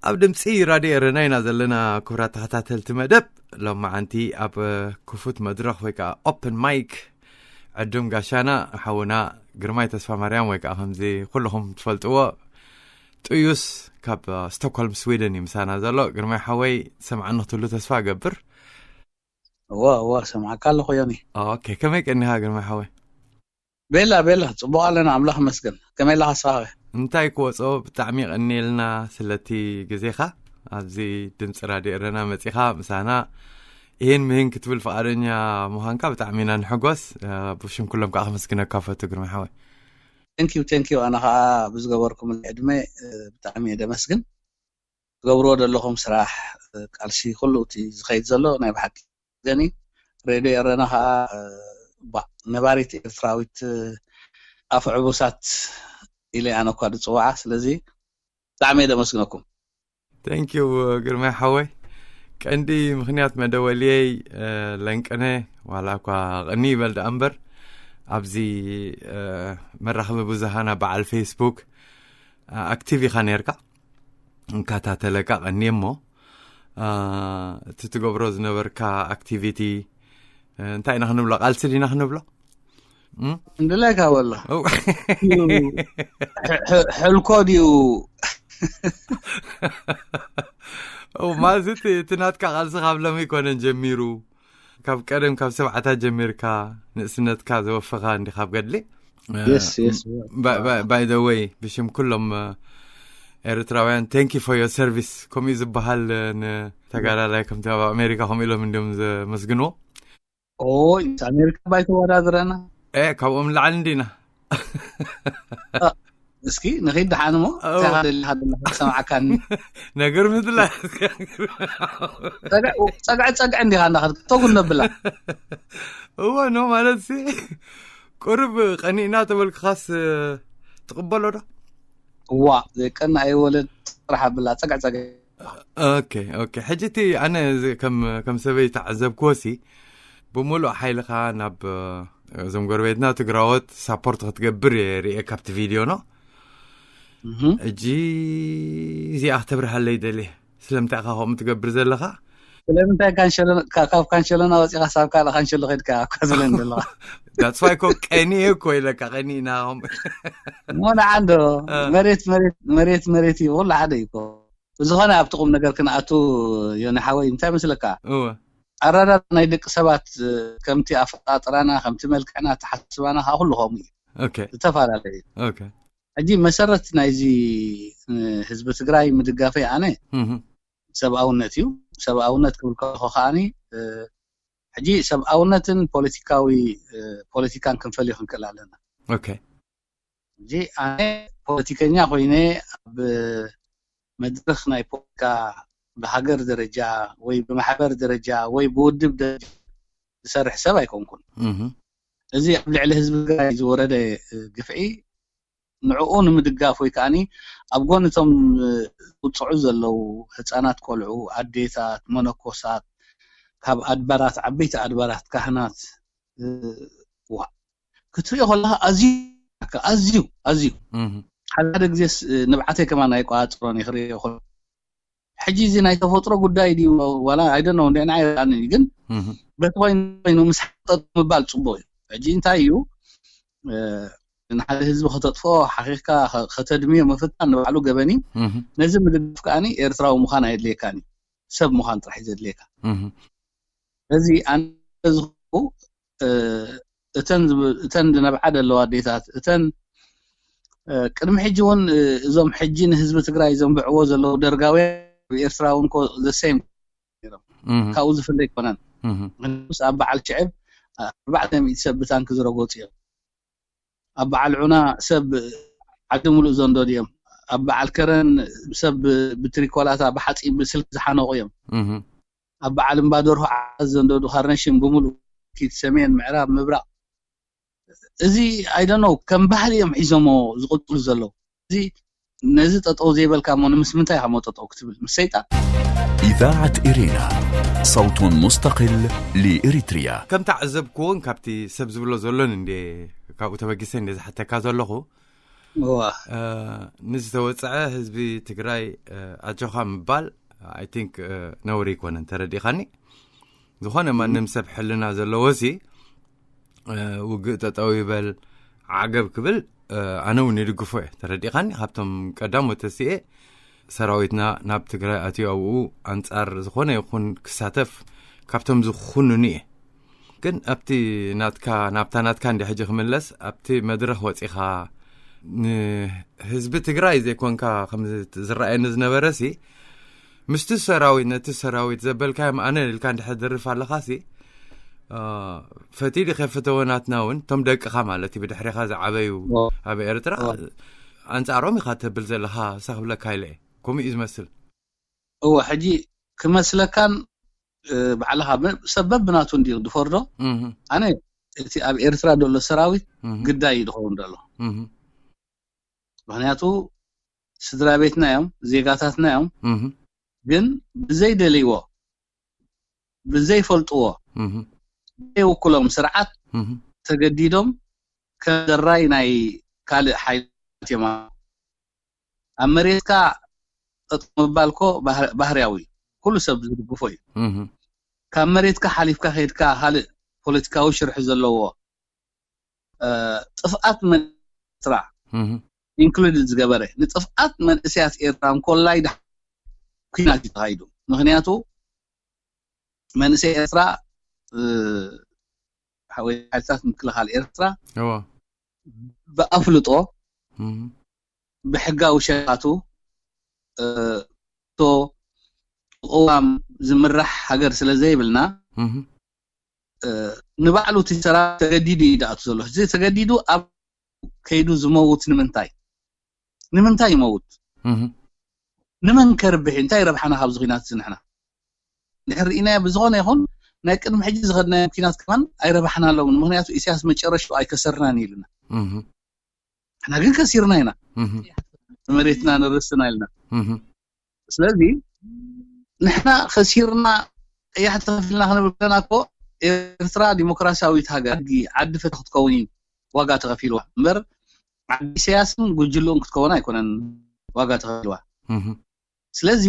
ኣብ ድምፂ ራድዮ ኤረና ኢና ዘለና። ክቡራት ተኸታተልቲ መደብ፣ ሎማዓንቲ ኣብ ክፉት መድረኽ ወይ ከዓ ኦፕን ማይክ ዕዱም ጋሻና ሓውና ግርማይ ተስፋ ማርያም ወይ ከዓ ከምዚ ኩልኹም ትፈልጥዎ ጥዩስ ካብ ስቶክሆልም ስዊድን እዩ ምሳና ዘሎ። ግርማይ ሓወይ ሰምዓኒ ክትብሉ ተስፋ እገብር። እዋ እዋ ሰምዓካ ኣለኹ ዮኒ። ኦኬ፣ ከመይ ቀኒኻ ግርማይ ሓወይ? ቤላ ቤላ ጽቡቕ ኣለና ኣምላኽ መስገን። ከመይ ኣለኻ ስኻኸ? እንታይ ክወጾ፣ ብጣዕሚ ቀኒልና ስለቲ ግዜኻ ኣብዚ ድምፂ ራድዮ ኤረና መጺኻ ምሳና ይህን ምህን ክትብል ፍቓደኛ ምዃንካ ብጣዕሚ ኢና ንሕጎስ። ብሽም ኩሎም ከዓ ከመስግነካ ፈቱ ግርማይ ሓወይ። Thank you, thank you። ኣነ ከዓ ብዝገበርኩም ዕድመ ብጣዕሚ እየ ደመስግን። ትገብርዎ ዘለኹም ስራሕ፣ ቃልሲ፣ ኩሉ እቲ ዝኸይድ ዘሎ ናይ ብሓቂ ገኒ። ሬድዮ ኤረና ከዓ ነባሪት ኤርትራዊት ኣፍ ዕቡሳት ኢለ ኣነ እኳ ዝፅዋዓ። ስለዚ ብጣዕሚ እየ ደመስግነኩም። Thank you ግርማይ ሓወይ። ቀንዲ ምኽንያት መደወልየይ ለንቅነ ዋላ እኳ ቅኒ ይበል ደኣ እምበር ኣብዚ መራኸቢ ብዙሃና በዓል ፌስቡክ ኣክቲቭ ኢኻ ነርካ። እንከታተለካ ቀኒ እሞ እቲ ትገብሮ ዝነበርካ ኣክቲቪቲ እንታይ ኢና ክንብሎ? ቃልሲ ዲና ክንብሎ? እንድላይካ ወላ ሕልኮ ድዩ? ማዚ እቲ ናትካ ቃልሲ ካብ ሎም ኣይኮነን ጀሚሩ፣ ካብ ቀደም ካብ ሰብዓታት ጀሚርካ ንእስነትካ ዘወፈኻ እንዲ ካብ ገድሊ። By the way፣ ብሽም ኩሎም ኤርትራውያን thank you for your service ከምኡ ዝበሃል ንተጋዳላይ ከምቲ ኣብ ኣሜሪካ ከምኡ ኢሎም እንዲም ዘመስግንዎ። ኦይ ኣሜሪካ ባይተወዳድረና። ካብኦም ላዕሊ እንዲና። እስኪ ንኺድ ደሓን እሞ ተኻደልኻ ደለኻ ሰማዕካኒ። ነገር ምድላ ጸግዕ ጸግዕ እንዲኻ እንዳኸድካ ተጉን ነብላ። እወ ኖ ማለት ሲ ቁርብ ቀኒእና ተበልክኻስ ትቕበሎ ዶ? እዋ ዘይቀና ኣይወለድ ጥራሕ ኣብላ ጸግዕ ጸግዕ። ኦኬ ኦኬ። ሕጂ እቲ ኣነ ከም ከም ሰበይ ተዓዘብክዎ ሲ ብምሉእ ሓይልኻ ናብ እዞም ጎረቤትና ትግራዎት ሳፖርት ክትገብር እየ ርእየ ካብቲ ቪድዮ ኖ። እጂ እዚኣ ክተብርሃለይ ደልየ። ስለምንታይ ኢኻ ከምኡ ትገብር ዘለኻ? ስለምንታይ ካብ ካንሸሎና ወፂኻ ሳብ ካልእ ካንሸሎ ከድካ እኳ ዝብለኒ ዘለኻ? ዳትስዋይ ኮ ቀኒየ እኮ ኢለካ ቀኒእና ሞ ንዓንዶ መሬት መሬት መሬት መሬት እዩ ኩሉ ሓደ እዩ እኮ። ብዝኾነ ኣብቲ ቁም ነገር ክንኣቱ ዮኒ ሓወይ እንታይ መስለካ? እወ ኣረዳድ ናይ ደቂ ሰባት ከምቲ ኣፈጣጥራና ከምቲ መልክዕና ተሓስባና ከዓ ኩሉ ከምኡ እዩ። ኦኬ ዝተፈላለዩ እዩ። ኦኬ ሕጂ መሰረት ናይዚ ህዝቢ ትግራይ ምድጋፈይ ኣነ እህ ሰብኣውነት እዩ። ሰብኣውነት ክብል ከለኹ ከዓኒ ሕጂ ሰብኣውነትን ፖለቲካዊ ፖለቲካን ክንፈልዮ ክንክእል ኣለና። ኦኬ ሕጂ ኣነ ፖለቲከኛ ኮይነ ኣብ መድረኽ ናይ ፖለቲካ ብሃገር ደረጃ ወይ ብማሕበር ደረጃ ወይ ብውድብ ደረጃ ዝሰርሕ ሰብ ኣይኮንኩን። እህ እዚ ኣብ ልዕሊ ህዝቢ ትግራይ ዝወረደ ግፍዒ ንዕኡ ንምድጋፍ ወይ ከዓኒ ኣብ ጎኒ እቶም ዝውፅዑ ዘለዉ ህፃናት ቆልዑ፣ ኣዴታት፣ መነኮሳት፣ ካብ ኣድባራት ዓበይቲ ኣድባራት ካህናት ዋ ክትሪኦ ከለካ ኣዝዩ ኣዝዩ ኣዝዩ ሓደ ሓደ ግዜስ ንብዓተይ ከማን ኣይቆፃፀሮን እየ ክሪኦ ከለኩ። ሕጂ እዚ ናይ ተፈጥሮ ጉዳይ ድዩ ዋላ I don't know እንደ ንዓይ ኣይረኣንን እዩ ግን በቲ ኮይኑ ኮይኑ ምስ ሓጠጥ ምባል ፅቡቅ እዩ። ሕጂ እንታይ እዩ ንሓደ ህዝቢ ከተጥፍኦ ሓኺኽካ ከተድምዮ ምፍታን ንባዕሉ ገበን እዩ። ነዚ ምድጋፍ ከዓኒ ኤርትራዊ ምዃን ኣየድልየካን እዩ። ሰብ ምዃን ጥራሕ እዩ ዘድልየካ። እዚ ኣነ ዝኹ እተን ዝነብዓ ዘለዋ ኣዴታት እተን ቅድሚ ሕጂ እውን እዞም ሕጂ ንህዝቢ ትግራይ ዘንብዕዎ ዘለዉ ደርጋውያን ኤርትራ እውን the same ካብኡ ዝፍለ ኣይኮነን። ምስ ኣብ በዓል ሽዕብ ኣርባዕተ ሚእቲ ሰብ ብታንኪ ዝረገፁ እዮም። ኣብ በዓል ዑና ሰብ ዓዲ ሙሉእ ዘንደዱ እዮም። ኣብ በዓል ከረን ሰብ ብትሪኮላታ ብሓፂን ብስልክ ዝሓነቑ እዮም። ኣብ በዓል እምባደርሆ ዓዝ ዘንደዱ ካርነሽም ብምሉእ ኪድ ሰሜን ምዕራብ ምብራቕ እዚ I don't know ከም ባህሊ እዮም ሒዞሞ ዝቕፅሉ ዘለዉ። እዚ ነዚ ጠጠው ዘይበልካ እሞ ንምስ ምንታይ ኢኻ ሞ ጠጠው ክትብል ምስ ሰይጣን? إذاعة إرينا، صوت مستقل لإريتريا. ከም ተዓዘብክዎን ካብቲ ሰብ ዝብሎ ዘሎን እንዴ ካብኡ ተበጊሰ እንዴ ዝሓተካ ዘለኹ እዋ ንዝተወፀዐ ህዝቢ ትግራይ ኣጆኻ ምባል፣ I think፣ ነውሪ ኣይኮነን። ተረዲኻኒ? ዝኾነ ማንም ሰብ ሕልና ዘለዎ ሲ ውግእ ጠጠው ይበል፣ ዓገብ ክብል፣ ኣነ እውን ይድግፎ እየ። ተረዲኻኒ? ካብቶም ቀዳሞት ተሲኤ ሰራዊትና ናብ ትግራይ ኣትዩ ኣብኡ ኣንጻር ዝኾነ ይኹን ክሳተፍ ካብቶም ዝኹንኑ እየ። ግን ኣብቲ ናትካ ናብታ ናትካ እንዲ ሕጂ ክምለስ፣ ኣብቲ መድረኽ ወፂኻ ንህዝቢ ትግራይ ዘይኮንካ ከም ዝረኣየኒ ዝነበረ ሲ ምስቲ ሰራዊት፣ ነቲ ሰራዊት ዘበልካዮም ኣነ ኢልካ እንድሕር ድርፍ ኣለኻ ሲ ፈቲዲ ከፈተወ ናትና እውን እቶም ደቅኻ ማለት እዩ ብድሕሪኻ ዝዓበዩ ኣብ ኤርትራ ኣንጻሮም ኢኻ ተብል ዘለኻ ሳክብለካ ኢለ እየ። ከምኡ እዩ ዝመስል። እወ ሕጂ ክመስለካን ባዕልኻ ሰብ በብናቱ እንዲ ድፈርዶ። ኣነ እቲ ኣብ ኤርትራ ዘሎ ሰራዊት ግዳይ እዩ ዝኸውን ዘሎ። ምክንያቱ ስድራ ቤትና እዮም፣ ዜጋታትና እዮም። ግን ብዘይደልይዎ፣ ብዘይፈልጥዎ፣ ብዘይውክሎም ስርዓት ተገዲዶም ከም ዘራይ ናይ ካልእ ሓይልታት እዮም። ኣብ መሬትካ ጠጠው ምባል እኮ ባህርያዊ እዩ፣ ኩሉ ሰብ ዝድግፎ እዩ። ካብ መሬትካ ሓሊፍካ ከይድካ ካልእ ፖለቲካዊ ሽርሒ ዘለዎ ጥፍኣት መንስራ ኢንክሉድድ ዝገበረ ንጥፍኣት መንእሰያት ኤርትራ እንኮላይ ኩናት እዩ ተኻይዱ። ምክንያቱ መንእሰይ ኤርትራ ወይ ሓይልታት ምክልኻል ኤርትራ ብኣፍልጦ ብሕጋዊ ሸታቱ ቅዋም ዝምራሕ ሃገር ስለ ዘይብልና ንባዕሉ እቲ ሰራዊት ተገዲዱ እዩ ዝኣቱ ዘሎ። እዚ ተገዲዱ ኣብ ከይዱ ዝመውት ንምንታይ? ንምንታይ ይመውት? ንመን ከርብሕ? እንታይ ረብሓና ካብዚ ኩናት እዚ ንሕና? ድሕር ርኢናዮ ብዝኾነ ይኹን ናይ ቅድሚ ሕጂ ዝኸድናዮ ኩናት ከማን ኣይረባሕናሎምን። ምክንያቱ ኢሳያስ መጨረሽቱ ኣይከሰርናን ኢሉና። ንሕና ግን ከሲርና ኢና። መሬትና ንርስና ኢልና። ስለዚ ንሕና ከሲርና ቀያሕ ተኸፊልና ክንብል ከለና እኮ ኤርትራ ዲሞክራሲያዊት ሃገር ዓዲ ፍትሒ ክትከውን እዩ ዋጋ ተኸፊልዋ እምበር ዓዲ ኢሳያስን ጉጅልኡን ክትከውን ኣይኮነን ዋጋ ተኸፊልዋ። ስለዚ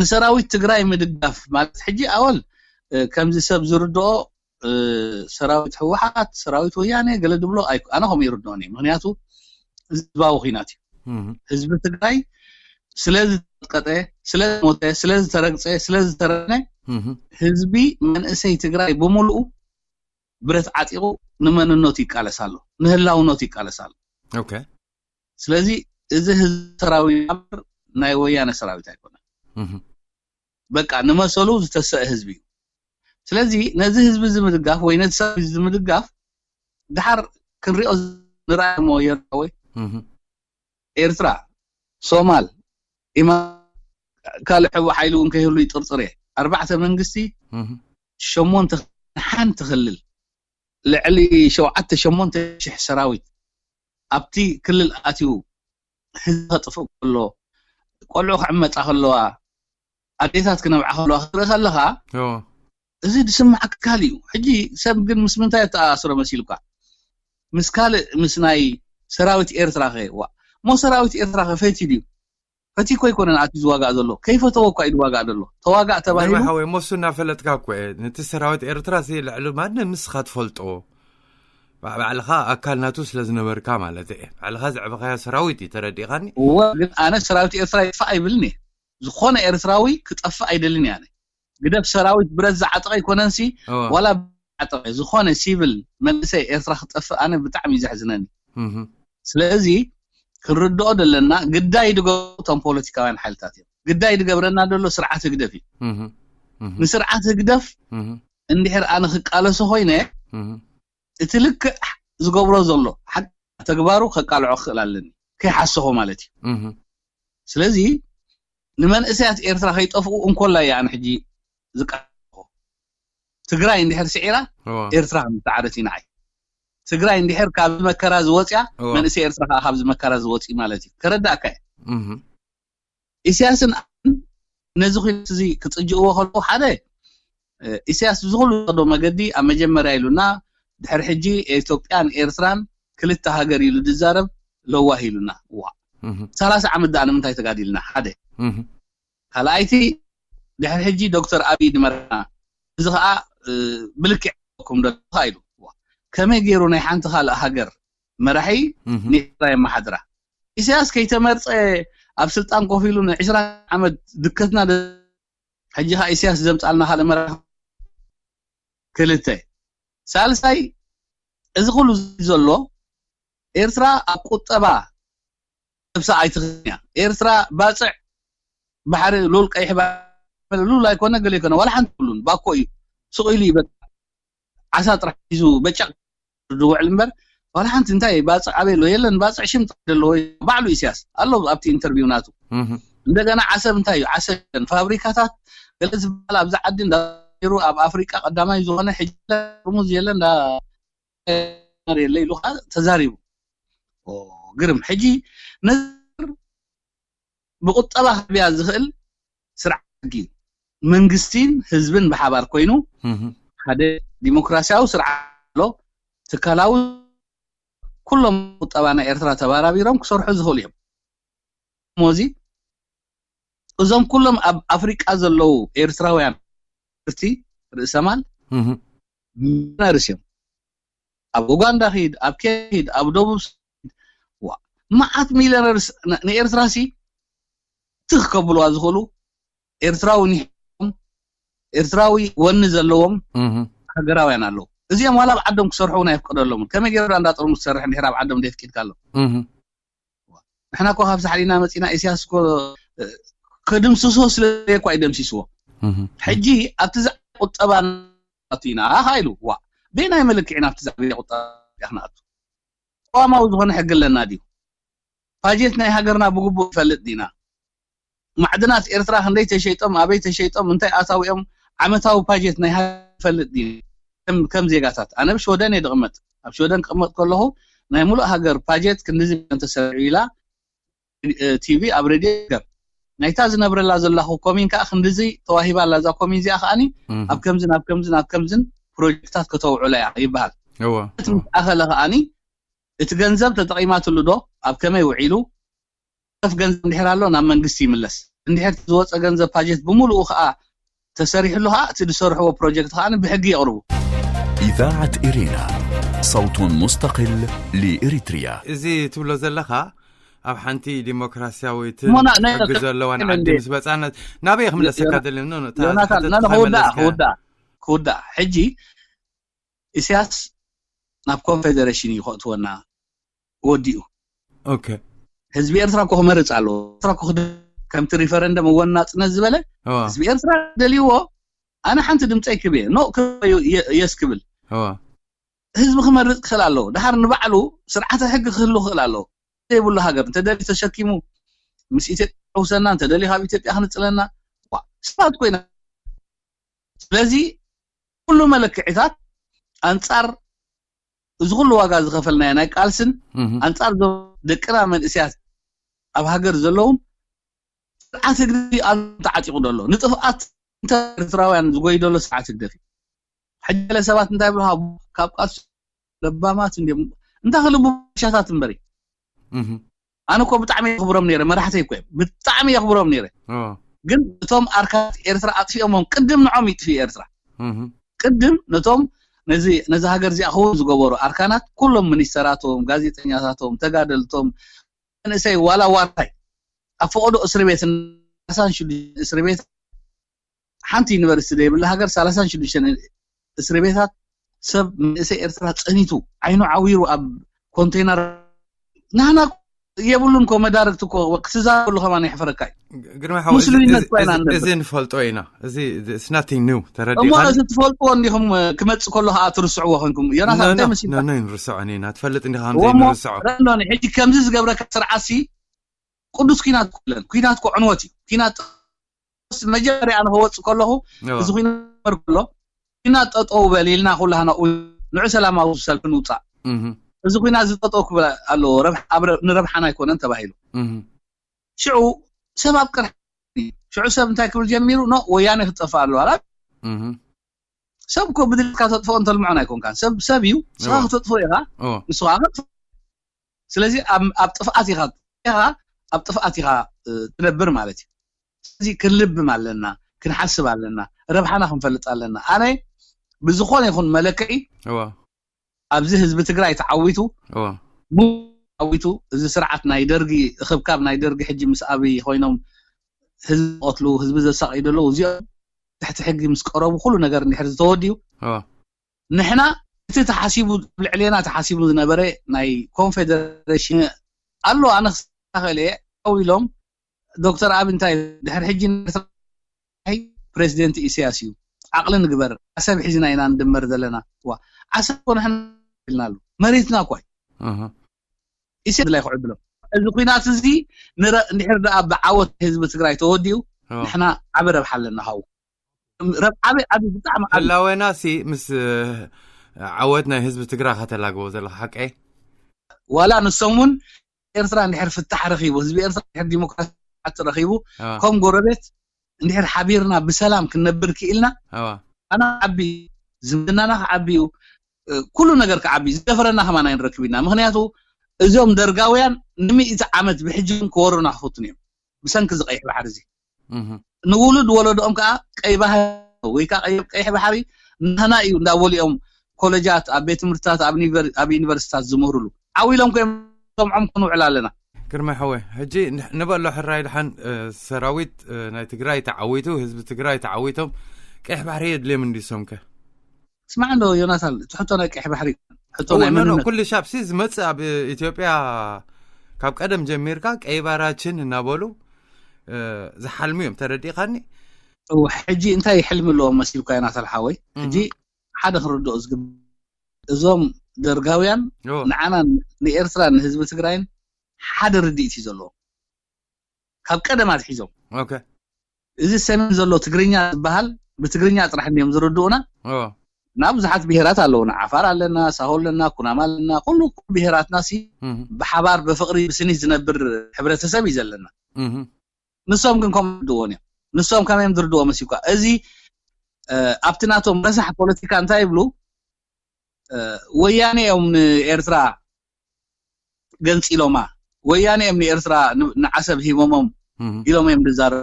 ንሰራዊት ትግራይ ምድጋፍ ማለት ሕጂ ኣወል ከምዚ ሰብ ዝርድኦ ሰራዊት ህወሓት ሰራዊት ወያነ ገለ ድብሎ ኣነ ከምኡ ይርድኦኒ። ምክንያቱ ህዝባዊ ኩናት እዩ። ህዝቢ ትግራይ ስለ ዝተቀጠ፣ ስለ ዝሞተ፣ ስለ ዝተረግፀ፣ ስለ ዝተረነ ህዝቢ መንእሰይ ትግራይ ብምልኡ ብረት ዓጢቑ ንመንነቱ ይቃለስ ኣሎ፣ ንህላውነቱ ይቃለስ ኣሎ። ስለዚ እዚ ህዝቢ ሰራዊት እምበር ናይ ወያነ ሰራዊት ኣይኮነን። በቃ ንመሰሉ ዝተሰአ ህዝቢ እዩ። ስለዚ ነዚ ህዝቢ እዚ ምድጋፍ ወይ ነዚ ሰራዊት እዚ ምድጋፍ ድሓር ክንሪኦ ንርኣሞ የርትራወይ ኤርትራ፣ ሶማል፣ ኢማ ካልእ ሕቡእ ሓይሊ እውን ከይህሉ ይጥርጥር እየ። ኣርባዕተ መንግስቲ፣ ሸሞንተ ሓንቲ ክልል ልዕሊ ሸውዓተ ሸሞንተ ሽሕ ሰራዊት ኣብቲ ክልል ኣትዩ ህዝቢ ከጥፍእ ከሎ፣ ቆልዑ ክዕመፃ ከለዋ፣ ኣዴታት ክነብዓ ከለዋ ክትርኢ ከለኻ እዚ ድስማዕ ክካል እዩ። ሕጂ ሰብ ግን ምስ ምንታይ ኣተኣሳስሮ መሲሉካ? ምስ ካልእ ምስ ናይ ሰራዊት ኤርትራ ከ ዋ ሞ ሰራዊት ኤርትራ ከ ፈትዩ ድዩ? ፈትዩ እኮ ኣይኮነን ኣትዩ ዝዋጋእ ዘሎ፣ ከይፈተዎ እኳ እዩ ዝዋጋእ ዘሎ። ተዋጋእ ተባሂሉ ሓወይ ሞሱ እናፈለጥካ እኮ እየ ነቲ ሰራዊት ኤርትራ ሲ ልዕሊ ማንም ንስኻ ትፈልጦ ባዕልኻ ኣካል ናቱ ስለ ዝነበርካ ማለት እየ። ባዕልኻ ዘዕበኻዮ ሰራዊት እዩ። ተረዲኻኒ? እወ ግን ኣነ ሰራዊት ኤርትራ ይጥፋእ ኣይብልን እየ። ዝኾነ ኤርትራዊ ክጠፍእ ኣይደልን እየ። ኣነ ግደፍ ሰራዊት ብረት ዝዓጠቐ ኣይኮነንሲ ዋላ ዓጠቐ ዝኾነ ሲቪል መንእሰይ ኤርትራ ክጠፍእ ኣነ ብጣዕሚ እዩ ዘሕዝነኒ። ስለዚ ክንርድኦ ዘለና ግዳይ ድገብሩ እቶም ፖለቲካውያን ሓይልታት እዮም። ግዳይ ድገብረና ዘሎ ስርዓት ህግደፍ እዩ። ንስርዓት ህግደፍ እንድሕር ኣነ ክቃለሶ ኮይነ እቲ ልክዕ ዝገብሮ ዘሎ ሓቂ ተግባሩ ከቃልዖ ክኽእል ኣለኒ ከይሓሰኹ ማለት እዩ። ስለዚ ንመንእሰያት ኤርትራ ከይጠፍኡ እንኮላይ እየ ኣነ ሕጂ ዝቃ ትግራይ እንድሕር ስዒራ ኤርትራ ከም ዝተዓደት እዩ ንዓይ። ትግራይ እንድሕር ካብዚ መከራ ዝወፅያ መንእሰይ ኤርትራ ከዓ ካብዚ መከራ ዝወፅእ ማለት እዩ። ከረዳእካ እየ። ኢሳያስን ነዚ ኩነት እዚ ክፅጅእዎ ከለዉ ሓደ ኢሳያስ ብዝኩሉ ዝኸዶ መገዲ ኣብ መጀመርያ ኢሉና ድሕሪ ሕጂ ኢትዮጵያን ኤርትራን ክልተ ሃገር ኢሉ ዝዛረብ ለዋህ ኢሉና። ዋ፣ ሰላሳ ዓመት ደኣ ንምንታይ ተጋዲልና? ሓደ። ካልኣይቲ፣ ድሕሪ ሕጂ ዶክተር ኣብይ ንመርሓና፣ እዚ ከዓ ብልክዕ ኩም ዶ ኢሉ። ከመይ ገይሩ ናይ ሓንቲ ካልእ ሃገር መራሒ ንኤርትራ የመሓድራ? ኢሳያስ ከይተመርፀ ኣብ ስልጣን ኮፍ ኢሉ ንዕስራ ዓመት ድከትና፣ ሕጂ ከዓ ኢሳያስ ዘምፃልና ካልእ መራሒ። ክልተ። ሳልሳይ፣ እዚ ኩሉ ዘሎ ኤርትራ ኣብ ቁጠባ ነብሳ ኣይትኽእልን እያ። ኤርትራ ባፅዕ ባሕሪ፣ ሉል ቀይሕ ባሕሪ፣ ሉል ኣይኮነ ገለ ኣይኮነ፣ ዋላ ሓንቲ ብሉን ባኮ እዩ። ስቕ ኢሉ ይበ ዓሳ ጥራሕ ሒዙ በጨቕ ዝውዕል እምበር፣ ዋላ ሓንቲ እንታይ ባፅዕ ኣበይ ኣሎ? የለን። ባፅዕ ሽም ጥራሕ ዘለዎ ባዕሉ ኢሳያስ ኣሎ ኣብቲ ኢንተርቪው ናቱ። እንደገና ዓሰብ እንታይ እዩ? ዓሰብ የለን። ፋብሪካታት ገለ ዝበሃል ኣብዚ ዓዲ እንዳሩ ኣብ ኣፍሪቃ ቀዳማይ ዝኾነ ሕጂ ጥርሙዝ የለን፣ እንዳ የለ ኢሉ ከዓ ተዛሪቡ። ግርም። ሕጂ ነዚ ብቁጠባ ክብያ ዝኽእል ስርዓት ሕጊ፣ መንግስቲን ህዝብን ብሓባር ኮይኑ ሓደ ዲሞክራሲያዊ ስርዓት ኣሎ። ትካላዊ፣ ኩሎም ቁጠባ ናይ ኤርትራ ተባራቢሮም ክሰርሑ ዝኽእሉ እዮም። ሞዚ እዞም ኩሎም ኣብ ኣፍሪቃ ዘለዉ ኤርትራውያን ርቲ ርእሰማል ሚሊዮነርስ እዮም። ኣብ ኡጋንዳ ኺድ፣ ኣብ ኬንያ ኺድ፣ ኣብ ደቡብ ሱዳን ኺድ፣ ዋ፣ መዓት ሚሊዮነርስ ን-፣ ንኤርትራ ሲ ትኽ ከብልዋ ዝኽእሉ ኤርትራዊ ኒሕም፣ ኤርትራዊ ወኒ ዘለዎም ሃገራውያን ኣለዉ። እዚኦም ዋላ ኣብ ዓዶም ክሰርሑ እውን ኣይፍቀደሎምን። ከመይ ገይሩ እንዳ ጥርሙዝ ክሰርሕ እንድሕር ኣብ ዓዶም ደፍቂድካ ኣሎ? ንሕና እኮ ካብ ሳሕሊና መፂና፣ ኢሳያስ እኮ ክድምስሶ ስለ እኳ ይደምሲስዎ። ሕጂ ኣብቲ ዛዕባ ቁጠባ ንኣቱ ኢና። ኣኻ ኢሉ፣ ዋ፣ በየናይ መለክዒ ናብቲ ዛዕባ ቁጠባ ክንኣቱ? ተቋማዊ ዝኾነ ሕጊ ኣለና ድዩ? ባጀት ናይ ሃገርና ብግቡእ ንፈልጥ ዲና? ማዕድናት ኤርትራ ክንደይ ተሸይጦም፣ ኣበይ ተሸይጦም፣ እንታይ ኣታዊኦም፣ ዓመታዊ ባጀት ናይ ሃገር ንፈልጥ ዲና? ከም፣ ከም ዜጋታት፣ ኣነ ኣብ ሽወደን እየ ዝቕመጥ። ኣብ ሽወደን ክቕመጥ ከለኹ ናይ ሙሉእ ሃገር ባጀት ክንድዚ ሚልዮን ተሰሪዑ ኢላ ቲቪ ኣብ ሬድዮ ገብ ናይታ ዝነብረላ ዘለኹ ኮሚን ከዓ ክንድዚ ተዋሂባ ኣላ። እዛ ኮሚን እዚኣ ከዓኒ ኣብ ከምዝን ኣብ ከምዝን ኣብ ከምዝን ፕሮጀክታት ከተውዕሎ እያ ይበሃል። እቲ ምስ ኣኸለ ከዓኒ እቲ ገንዘብ ተጠቒማትሉ ዶ፣ ኣብ ከመይ ውዒሉ፣ ከፍ ገንዘብ እንድሕር ኣሎ ናብ መንግስቲ ይምለስ። እንድሕር ዝወፀ ገንዘብ ባጀት ብምሉኡ ከዓ ተሰሪሕሉ ከዓ እቲ ዝሰርሕዎ ፕሮጀክት ከዓ ብሕጊ የቕርቡ። إذاعة إرينا، صوت مستقل لإريتريا. እዚ ትብሎ ዘለኻ ኣብ ሓንቲ ዲሞክራሲያዊትን ሕጊ ዘለዋን ዓዲ ምስ በፃና ናበይ ክምለሰካ ደሊ? ክውዳእ፣ ክውዳእ። ሕጂ ኢሳያስ ናብ ኮንፌደሬሽን እዩ ከእትወና ወዲኡ። ህዝቢ ኤርትራ እኮ ክመርፅ ኣለዎ። ኤርትራ እኮ ከምቲ ሪፈረንደም እወን ናፅነት ዝበለ ህዝቢ ኤርትራ ደልይዎ፣ ኣነ ሓንቲ ድምፀይ ክብ እየ ኖ የስ ክብል። ህዝቢ ክመርፅ ክኽእል ኣለዎ። ድሓር ንባዕሉ ስርዓተ ሕጊ ክህሉ ክኽእል ኣለዎ። ዘይብሉ ሃገር እንተደልዩ ተሸኪሙ ምስ ኢትዮጵያ ሕውሰና፣ እንተደልዩ ካብ ኢትዮጵያ ክንፅለና ሰባት ኮይና። ስለዚ ኩሉ መለክዒታት ኣንፃር እዚ ኩሉ ዋጋ ዝኸፈልናዮ ናይ ቃልስን ኣንፃር ዞም ደቅና መንእሰያት ኣብ ሃገር ዘለውን ስርዓት ህግደፍ ተዓጢቑ ዘሎ ንጥፍኣት እንተ ኤርትራውያን ዝጎይ ዘሎ ስርዓት ህግደፍ እዩ። ሕጂ ገለ ሰባት እንታይ ብልሃ ካብ ቃልሲ ለባማት እንዲም እንታይ ክልቡ ሻታት እምበሪ ኣነ እኮ ብጣዕሚ የኽብሮም ነይረ፣ መራሕተይ እኮ እዮም፣ ብጣዕሚ የኽብሮም ነይረ። ግን እቶም ኣርካናት ኤርትራ ኣጥፊኦሞም ቅድም ንዖም ይጥፍኡ ኤርትራ። ቅድም ነቶም ነዚ ነዚ ሃገር እዚኣ ክውን ዝገበሩ ኣርካናት ኩሎም ሚኒስተራቶም፣ ጋዜጠኛታቶም፣ ተጋደልቶም፣ መንእሰይ ዋላ ዋርታይ ኣብ ፈቐዶ እስሪ ቤት ሰላሳን ሽዱሽተን እስሪ ቤት ሓንቲ ዩኒቨርሲቲ ዘይብላ ሃገር ሰላሳን ሽዱሽተን እስሪ ቤታት ሰብ መንእሰይ ኤርትራ ጸኒቱ ዓይኑ ዓዊሩ ኣብ ኮንቴነር ናህና የብሉን ኮ መዳርግቲ ኮ ክትዛረበሉ ከማን የሕፈረካ እዩ። ግርማ ሓወይ፣ ሙስሊምነት እኮ ኢና ንነብር። እዚ ንፈልጦ ኢና። እዚ it's nothing new፣ እሞ ተረዲኻኒ? ነዚ ትፈልጥዎ እንዲኹም ክመጽእ ከሎ ከዓ ትርስዕዎ ኮንኩም። ዮናታን፣ እንታይ መሲልካ? ኖ፣ ኖ፣ ንርስዖ ኢና። ትፈልጥ እንዲኻ ከምዘይ እሞ ንርስዖ። ረንዶኒ፣ ሕጂ ከምዚ ዝገብረካ ስርዓትሲ ቅዱስ ኲናት እኮ የለን። ኲናት እኮ ዕንወት እዩ። ኲናት መጀመርያ ኣነ ክወፅእ ከለኹ ኦ። እዚ ኲናት ጀመር ከሎ ኲናት ጠጠው በል ኢልና ኩላህና ንዑ ሰላማዊ ሰልፊ ንውፃእ። እህ፣ እዚ ኲናት እዚ ጠጠው ክብል ኣለዎ፣ ረብሓ-፣ ኣብ ረ-፣ ንረብሓና ኣይኮነን ተባሂሉ። እህ፣ ሽዑ ሰብ ኣብ ቅርሒ፣ ሽዑ ሰብ እንታይ ክብል ጀሚሩ? ኖ፣ ወያነ ክትጠፍእ ኣለዋ። ኣላ እህ፣ ሰብ እኮ ብድልካ ተጥፍኦ እንተልምዖን ኣይኮንካን። ሰብ ሰብ እዩ፣ ንስኻ ኦ። ክተጥፍኦ ኢኻ፣ ኦ። ንስኻ ክትጥፍኦ። ስለዚ ኣብ ኣብ ጥፍኣት ኢኻ ኢኻ ኣብ ጥፍኣት ኢኻ እ፣ ትነብር ማለት እዩ። ስለዚ ክንልብም ኣለና፣ ክንሓስብ ኣለና፣ ረብሓና ክንፈልጥ ኣለና። ኣነ ብዝኾነ ይኹን መለክዒ እዋ ኣብዚ ህዝቢ ትግራይ ተዓዊቱ እዋ ሙ- ተዓዊቱ እዚ ስርዓት ናይ ደርጊ እኽብካብ ናይ ደርጊ ሕጂ ምስ ኣብይ ኮይኖም ህዝቢ ዝቐትሉ ህዝቢ ዘሳቕዩ ዘለዉ እዚኦም ትሕቲ ሕጊ ምስ ቀረቡ ኩሉ ነገር እንድሕር ዝተወድዩ እዋ ንሕና እቲ ተሓሲቡ ኣብ ልዕሌና ተሓሲቡ ዝነበረ ናይ ኮንፌደሬሽን ኣሎ ኣነ ክሳኸለ ኢሎም ዶክተር ኣብ እንታይ ድሕር ሕጂ ፕሬዚደንት ኢሳያስ እዩ ዓቕሊ ንግበር ዓሰብ ሒዝና ኢና ንድመር ዘለና ዋ ዓሰብ ኮነ ኢልና ኣሎ መሬትና እኳ እዩ እህ ኢሳያስ ድላይ ክዕብሎ እዚ ኩናት እዚ ንረ- እንድሕር ደኣ ብዓወት ህዝቢ ትግራይ ተወዲኡ እዋ ንሕና ዓቢ ረብሓ ኣለና ሃው ረብ ዓቢ ዓቢ ብጣዕሚ ዓቢ ህላዌና ሲ ምስ እ፣ ዓወት ናይ ህዝቢ ትግራይ ከተላግቦ ዘለካ ሓቀይ ዋላ ንሶም እውን ኤርትራ እንድሕር ፍታሕ ረኺቡ ህዝቢ ኤርትራ እንድሕር ዲሞክራሲ ረኺቡ እዋ ከም ጎረቤት እንድሕር ሓቢርና ብሰላም ክንነብር ክኢልና እዋ ኣና ዓቢ ዝምድናና ክዓቢ እዩ እ፣ ኩሉ ነገር ክዓቢ ዝደፈረና ከማን ኣይንረክብ ኢና ምክንያቱ እዞም ደርጋውያን ንምእቲ ዓመት ብሕጂ እውን ክወሩና ክፈቱን እዮም ብሰንኪ እዚ ቀይሕ ባሕሪ እዚ እህ ንውሉድ ወለዶኦም ከዓ ቀይ ባህሪ ወይ ከዓ ቀይ- ቀይሕ ባሕሪ ናህና እዩ እንዳበሉ እዮም ኮለጃት ኣብ ቤት ትምህርትታት ኣብ ዩኒቨር- ኣብ ዩኒቨርሲታት ዝምህሩሉ ዓው ኢሎም ኮይም ሰምዖም ክንውዕል ኣለና ግርማይ ሓወይ ሕጂ ን- ንበሎ ሕራይ ድሓን እ፣ ሰራዊት እ፣ ናይ ትግራይ ተዓዊቱ ህዝቢ ትግራይ ተዓዊቶም ቀይሕ ባሕሪ የድልዮም እንዲሶም ከ ስማዕ እንዶ ዮናታን እቲ ሕቶ ናይ ቀይሕ ባሕሪ ሕቶ ናይ እዎ፣ ኖ፣ ኖ፣ መንነት ኩሉ ሻብ ሲ ዝመጽእ ኣብ ኢትዮጵያ ካብ ቀደም ጀሚርካ ቀይ ባራችን እናበሉ እ፣ ዝሓልሙ እዮም ተረዲእካኒ እዎ፣ ሕጂ እንታይ ሕልሚ ኣለዎም መሲልካ ዮናታን ሓወይ ሕጂ ሓደ ክንርድኦ ዝግብ እዞም ደርጋውያን ኦ፣ ንዓና ንኤርትራ ንህዝቢ ትግራይን ሓደ ርድኢት እዩ ዘለዎ ካብ ቀደም ኣትሒዞም ኦኬ እዚ ሰሜን ዘሎ ትግርኛ ዝበሃል ብትግርኛ ጥራሕ እንዲዮም ዝርድኡና ኦ፣ እና ብዙሓት ብሄራት ኣለውና ዓፋር ኣለና ሳሆ ኣለና ኩናማ ኣለና ኩሉ ብሄራትና ሲ እህ ብሓባር ብፍቅሪ ብስኒት ዝነብር ሕብረተሰብ እዩ ዘለና እህ ንሶም ግን ከም ዝርድዎን እዮም ንሶም ከመይ እዮም ዝርድዎ መሲልኳ እዚ እ፣ ኣብቲ ናቶም ረሳሕ ፖለቲካ እንታይ ይብሉ እ፣ ወያኔ እዮም ንኤርትራ ገንፂሎማ ወያኔ እዮም ንኤርትራ ን- ንዓሰብ ሂቦሞም እህ ኢሎም እዮም ዝዛረቡ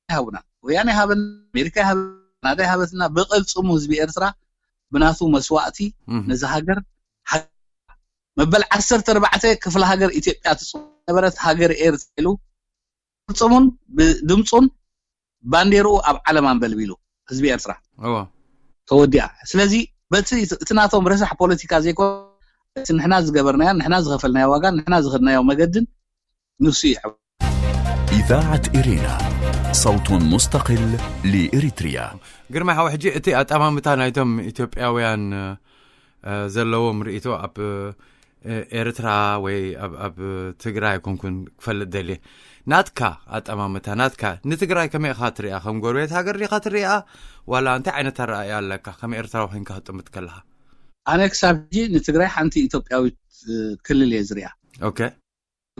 ይሃቡና ወያኔ ሃበን ኣሜሪካ ይሃበን ካናዳ ይሃበትና ብቅልፅሙ ህዝቢ ኤርትራ ብናቱ መስዋእቲ እህ ነዚ ሃገር ሃ- መበል ዓሰርተ ኣርባዕተ ክፍለ ሃገር ኢትዮጵያ ትፅ ነበረት ሃገር ኤርትራ ኢሉ ብቅልፅሙን ብድምፁን ባንዴርኡ ኣብ ዓለም ኣንበልቢሉ ህዝቢ ኤርትራ እዎ ተወዲኣ ስለዚ በቲ እቲ ናቶም ረሳሕ ፖለቲካ ዘይኮ እቲ ንሕና ዝገበርናዮ ንሕና ዝኸፈልናዮ ዋጋን ንሕና ዝኸድናዮ መገድን ንሱ እዩ إذاعة إرينا، صوت مستقل لإريتريا. ግርማ ሓወ ሕጂ እቲ ኣጠማምታ ናይቶም ኢትዮጵያውያን እ፣ ዘለዎም ርእይቶ ኣብ እ፣ ኤርትራ ወይ ኣብ ኣብ ትግራይ ኮንኩን ክፈልጥ ደልየ ናትካ ኣጠማምታ ናትካ ንትግራይ ከመይ ኢኻ ትሪኣ ከም ጎረቤት ሃገር ዲኻ ትሪኣ ዋላ እንታይ ዓይነት ኣረኣእያ ኣለካ ከም ኤርትራዊ ኮይንካ ክጥምት ከለኻ ኣነ ክሳብ ሕጂ ንትግራይ ሓንቲ ኢትዮጵያዊት እ፣ ክልል እየ ዝሪኣ ኦኬ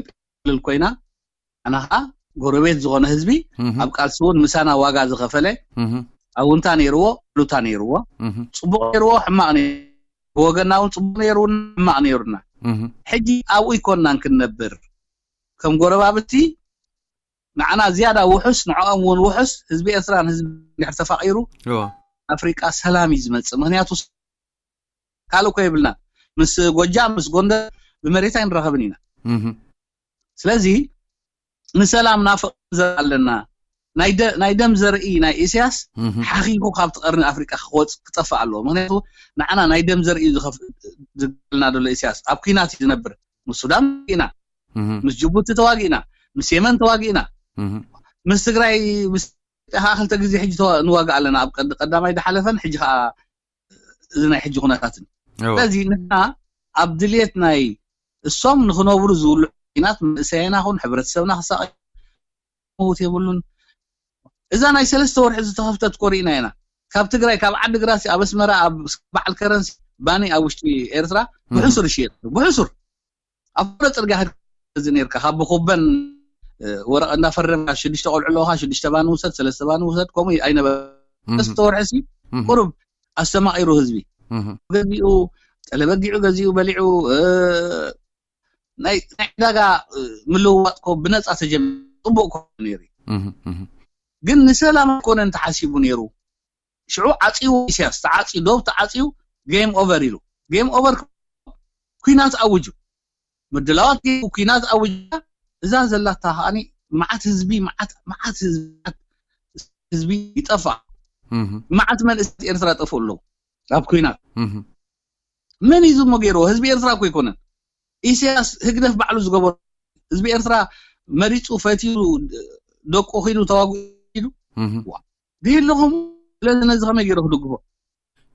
ክልል ኮይና ኣና ከዓ ጎረቤት ዝኾነ ህዝቢ እህ ኣብ ቃልሲ እውን ምሳና ዋጋ ዝኸፈለ እህ ኣውንታ ነይርዎ ሉታ ነይርዎ እህ ፅቡቅ ነይርዎ ሕማቅ ነይርዎ ብወገና እውን ፅቡቅ ነይሩና ሕማቅ ነይሩና እህ ሕጂ ኣብኡ ይኮንናን ክንነብር ከም ጎረባብቲ ንዓና ዝያዳ ውሑስ ንዕኦም እውን ውሑስ ህዝቢ ኤርትራን ህዝቢ እንድሕር ተፋቂሩ እዎ ኣፍሪቃ ሰላም እዩ ዝመፅእ ምክንያቱ ካልእ እኮ የብልና ምስ ጎጃም ምስ ጎንደር ብመሬት ኣይንራኸብን ኢና እህ ስለዚ ንሰላም ናፍቅ ዘር ኣለና ናይ ደ- ናይ ደም ዘርኢ ናይ ኢሳያስ እህ ሓኺኹ ካብቲ ቀርኒ ኣፍሪቃ ክወፅ ክጠፍእ ኣለዎ ምክንያቱ ንዓና ናይ ደም ዘርኢ እዩ ዝኸፍ- ዝገልና ዘሎ ኢሳያስ ኣብ ኩናት እዩ ዝነብር ምስ ሱዳን ተዋጊእና እህ ምስ ጅቡቲ ተዋጊእና ምስ የመን ተዋጊእና እህ ምስ ትግራይ ምስ ኢትዮጵያ ከዓ ክልተ ግዜ ሕጂ ተዋ- ንዋጋእ ኣለና ኣብ ቀድ- ቀዳማይ ዝሓለፈን ሕጂ ከዓ እዚ ናይ ሕጂ ኩነታትን እዎ ስለዚ ንሕና ኣብ ድልየት ናይ እሶም ንክነብሩ ዝውልዑ ኩናት መንእሰይና ኹን ሕብረተሰብና ክሳቀ መውት የብሉን እዛ ናይ ሰለስተ ወርሒ ዝተኸፍተት ኮሪእና ኢና ካብ ትግራይ ካብ ዓዲ ግራት ኣብ ኣስመራ ኣብ በዓል ከረንሲ ባኒ ኣብ ውሽጢ ኤርትራ ብሕሱር ይሽየጥ ብሕሱር ኣብ ኩለ ፅርግያ ሄድ እዚ ነርካ ካብ ብኩበን እ፣ ወረቀ እንዳፈረምካ ሽዱሽተ ቆልዑ ኣለካ ሽዱሽተ ባኒ ውሰድ ሰለስተ ባኒ ውሰድ ከምኡ ኣይነበረ እህ ሰለስተ ወርሒ ሲ እህ ቁሩብ ኣስተማቂሩ ህዝቢ እህ ገዚኡ ጠለበጊዑ ገዚኡ በሊዑ እ፣ ናይ ዕዳጋ ምልውዋጥ ኮ ብነፃ ተጀሚሩ ፅቡቅ ኮ ነይሩ። ግን ንሰላም ኣይኮነን ተሓሲቡ ነይሩ። ሽዑ ዓፂዎ ኢሳያስ፣ ተዓፂዩ፣ ዶብ ተዓፂዩ፣ ጌም ኦቨር ኢሉ። ጌም ኦቨር ኩናት ኣውጁ። ምድላዋት ጌሩ ኩናት ኣውጃ። እዛ ዘላታ ከዓኒ መዓት ህዝቢ፣ መዓት መዓት ህዝቢ ይጠፋ። መዓት መንእሰያት ኤርትራ ጠፍኡ ኣለዉ ኣብ ኩናት። መን እዩ ዝሞ ገይርዎ? ህዝቢ ኤርትራ እኮ ኣይኮነን። ኢሳያስ ህግደፍ ባዕሉ ዝገበሮ፣ ህዝቢ ኤርትራ መሪፁ ፈትዩ ደቁ ኪዱ ተዋጉ ኪዱ። ድሂ ኣለኹም? ስለዚ ነዚ ከመይ ገይሩ ክድግፎ?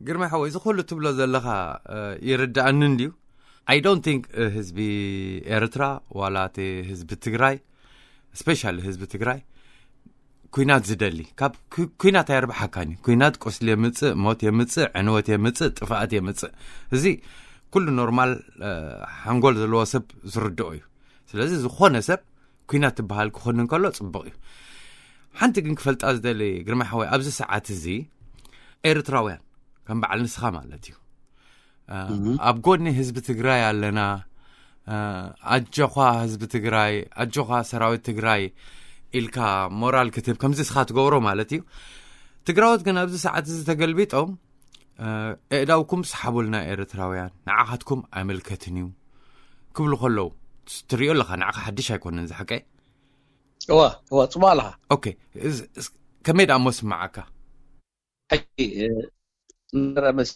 ግርማ ሓወይ፣ እዚ ኩሉ ትብሎ ዘለኻ ይርዳእኒ እንድዩ። I don't think ህዝቢ ኤርትራ ዋላ እቲ ህዝቢ ትግራይ፣ ስፔሻሊ ህዝቢ ትግራይ ኩናት ዝደሊ። ካብ ኩናት ኣየርብሓካን እዩ። ኩናት ቁስሊ የምፅእ፣ ሞት የምፅእ፣ ዕንወት የምፅእ፣ ጥፍኣት የምፅእ። እዚ ኩሉ ኖርማል ሓንጎል ዘለዎ ሰብ ዝርድኦ እዩ። ስለዚ ዝኾነ ሰብ ኩናት ትበሃል ክኾን እንከሎ ፅቡቕ እዩ። ሓንቲ ግን ክፈልጣ ዝደሊ ግርማ ሓወይ፣ ኣብዚ ሰዓት እዚ ኤርትራውያን ከም በዓል ንስኻ ማለት እዩ ኣብ ጎኒ ህዝቢ ትግራይ ኣለና፣ ኣጆኻ ህዝቢ ትግራይ፣ ኣጆኻ ሰራዊት ትግራይ ኢልካ ሞራል ክትህብ ከምዚ እስኻ ትገብሮ ማለት እዩ። ትግራዎት ግን ኣብዚ ሰዓት እዚ ተገልቢጦም፣ ኣእዳውኩም ስሓቡልና ኤርትራውያን፣ ንዓኻትኩም ኣይምልከትን እዩ ክብሉ ከለዉ ትሪኦ ኣለኻ። ንዓኻ ሓድሽ ኣይኮነን ዝሓቀ። እዋ እዋ፣ ፅቡቅ ኣለኻ። ኦኬ፣ ከመይ ደኣ እሞ ስምዓካ? ሕጂ ንረመስ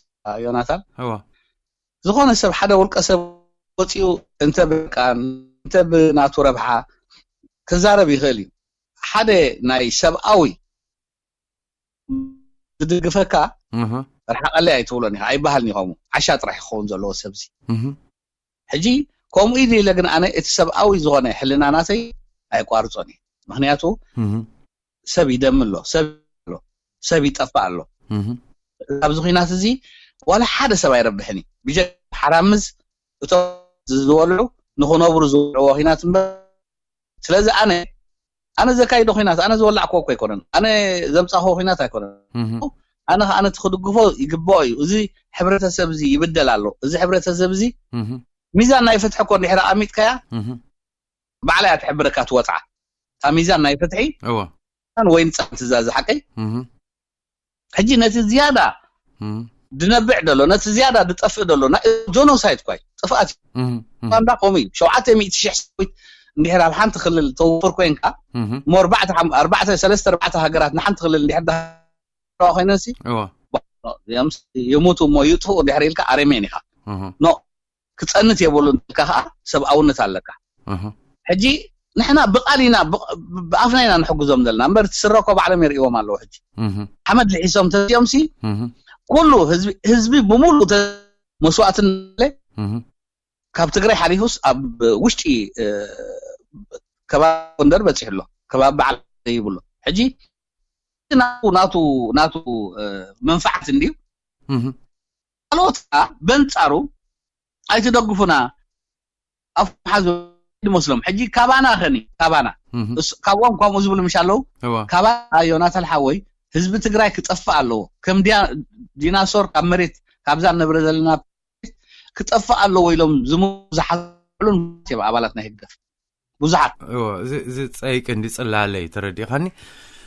ዮናታን፣ እዋ፣ ዝኾነ ሰብ፣ ሓደ ውልቀ ሰብ ወፂኡ እንተ ብቃን እንተ ብናቱ ረብሓ ክዛረብ ይኽእል እዩ። ሓደ ናይ ሰብኣዊ ዝድግፈካ ርሓቐለይ ኣይትብሎን ኢኻ፣ ኣይበሃልን እዩ። ከምኡ ዓሻ ጥራሕ ክኸውን ዘለዎ ሰብዚ። ሕጂ ከምኡ ኢሉ ኢለ ግን ኣነ እቲ ሰብኣዊ ዝኾነ ሕልና ናተይ ኣይቋርጾን እዩ። ምክንያቱ ሰብ ይደም ኣሎ፣ ሰብ ኣሎ፣ ሰብ ይጠፋ ኣሎ። ኣብዚ ኩናት እዚ ዋላ ሓደ ሰብ ኣይረብሕን እዩ። ብጀካ ሓራምዝ እቶም ዝበልዑ ንክነብሩ ዝውዕዎ ኩናት እምበር። ስለዚ ኣነ ኣነ ዘካይዶ ኩናት፣ ኣነ ዝወላዕክዎ እኮ ኣይኮነን፣ ኣነ ዘምፃኽዎ ኩናት ኣይኮነን። ኣነ ከዓ ነቲ ክድግፎ ይግብኦ እዩ። እዚ ሕብረተሰብ እዚ ይብደል ኣሎ። እዚ ሕብረተሰብ እዚ ሚዛን ናይ ፍትሒ እኮ እንድሕር ኣሚጥካያ ባዕላ እያ ትሕብረካ ትወፅዓ። እታ ሚዛን ናይ ፍትሒ ወይ ንፃን ትዛዝ ሓቀይ። ሕጂ ነቲ ዝያዳ ድነብዕ ደሎ፣ ነቲ ዝያዳ ድጠፍእ ደሎ ጀኖሳይድ ኳይ ጥፍኣት ኳንዳ ከምኡ እዩ። ሸውዓተ ሚእቲ ሽሕ ሰዊት እንድሕር ኣብ ሓንቲ ክልል ተውፍር ኮይንካ ሞ ኣርባዕተ ሰለስተ ኣርባዕተ ሃገራት ንሓንቲ ክልል እንድሕር ኮይነሲ የሙቱ እሞ ይጥፍኡ እንድሕር ኢልካ ኣረሜን ኢኻ። ኖ ክፀንት የብሉን ኢልካ ከዓ ሰብኣውነት ኣለካ። ሕጂ ንሕና ብቃል ኢና ብኣፍና ኢና ንሕግዞም ዘለና እምበር እቲ ስረ እኮ ባዕሎም የርእዎም ኣለዉ። ሕጂ ሓመድ ልሒሶም ተዚኦም ሲ ኩሉ ህዝቢ ብሙሉ መስዋእትን ካብ ትግራይ ሓሊፉስ ኣብ ውሽጢ ከባቢ ጎንደር በፂሑ ኣሎ። ከባቢ በዓል ይብሎ ሕጂ ናቱ ናቱ ናቱ መንፋዓት እንድዩ። ካልኦት በንፃሩ ኣይትደግፉና ኣፍ ሓዝ ዝመስሎም። ሕጂ ካባና ከኒ ካባና ካብኦም ከምኡ ዝብሉ ምሽ ኣለዉ። ካባና ዮናታን ሓወይ ህዝቢ ትግራይ ክጠፍእ ኣለዎ። ከም ዲናሶር ካብ መሬት ካብዛ ንነብረ ዘለና ክጠፍእ ኣለዎ ኢሎም ዝም ዝሓሉን እዮም ኣባላት ናይ ህግደፍ ብዙሓት። እዚ ፀይቂ እንዲ ፅላለይ ተረዲእካኒ።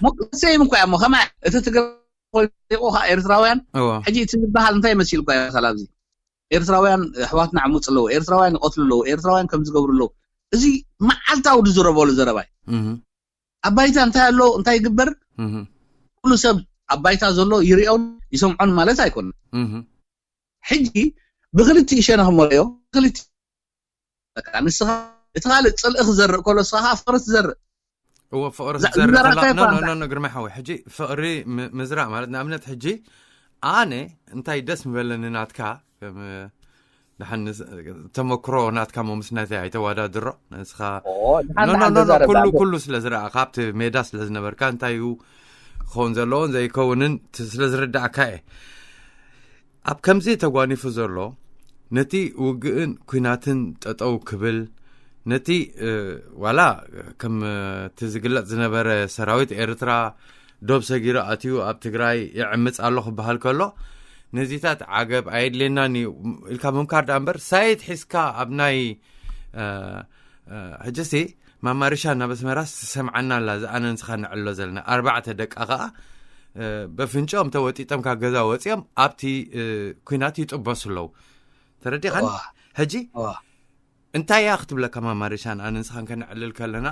ሙቅሰይም እኳ እሞ ከማ እቲ ትግራይ ኮይኑ ከዓ ኤርትራውያን ሕጂ እቲ ዝበሃል እንታይ መሲልኳ ይመሳል ኣብዚ ኤርትራውያን ኣሕዋትና ዕሙፅ ኣለዉ፣ ኤርትራውያን ይቐትሉ ኣለዉ፣ ኤርትራውያን ከም ዝገብሩ ኣለዉ። እዚ መዓልታዊ ዝረበሉ ዘረባይ ኣብ ባይታ እንታይ ኣሎ እንታይ ይግበር ኩሉ ሰብ ኣብ ባይታ ዘሎ ይሪኦን ይሰምዖን ማለት ኣይኮነን። ሕጂ ብክልቲኡ ሸነኽ መሪኦ ክልቲ ንስኻ እቲ ካልእ ፅልኢ ክዘርእ ከሎ ንስኻ ከዓ ፍቕሪ ትዘርእ። እዎ ፍቕሪ ክትዘርእ ከላ ግርማይ ሓወይ ሕጂ ፍቕሪ ምዝራእ ማለት ንኣብነት ሕጂ ኣነ እንታይ ደስ ምበለኒ ናትካ ከም ደሓን ተመክሮ ናትካ ሞ ምስ ናተይ ኣይተዋዳድሮ ንስኻ ኩሉ ኩሉ ስለ ዝረኣ ካብቲ ሜዳ ስለ ዝነበርካ እንታይ እዩ ክኸውን ዘለዎን ዘይከውንን ስለ ዝርዳእካ እየ። ኣብ ከምዚ ተጓኒፉ ዘሎ ነቲ ውግእን ኲናትን ጠጠው ክብል ነቲ ዋላ ከም እቲ ዝግለጽ ዝነበረ ሰራዊት ኤርትራ ዶብ ሰጊሩ ኣትዩ ኣብ ትግራይ ይዕምጽ ኣሎ ክበሃል ከሎ ነዚታት ዓገብ ኣየድልየናን እዩ ኢልካ ምምካር ደኣ እምበር ሳይት ሒዝካ ኣብ ናይ ሕጂ ሲ ማማሪሻ ናብ ኣስመራ ትሰምዓና ኣላ። ዝኣነ ንስኻ ንዕሎ ዘለና ኣርባዕተ ደቃ ከኣ በፍንጮም ተወጢጦም ካብ ገዛ ወፂኦም ኣብቲ ኩናት ይጥበሱ ኣለዉ። ተረዲኻን? ሕጂ እንታይ እያ ክትብለካ ማማሪሻን ኣነ ንስኻን ከነዕልል ከለና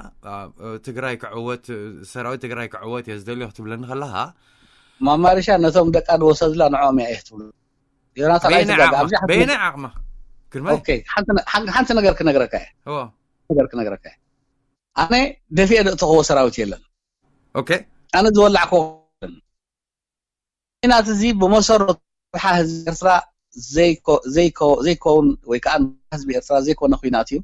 ትግራይ ክዕወት፣ ሰራዊት ትግራይ ክዕወት እየ ዝደልዮ ክትብለኒ ከለኻ? ማማሪሻ ነቶም ደቃ ዝወሰድላ ንዕኦም እያ እየ ትብሉ። ዮናታ በየናይ ዓቕማ? ግርማይ፣ ሓንቲ ነገር ክነግረካ እየ። ነገር ክነግረካ እየ። ኣነ ደፊኤ ደእተኽዎ ሰራዊት የለን። ኣነ ዝወላዕክዎ ኩናት እዚ ብመሰረቱ ረብሓ ህዝቢ ኤርትራ ዘይኮ- ዘይኮ- ዘይከውን ወይ ከዓ ህዝቢ ኤርትራ ዘይኮነ ኩናት እዩ።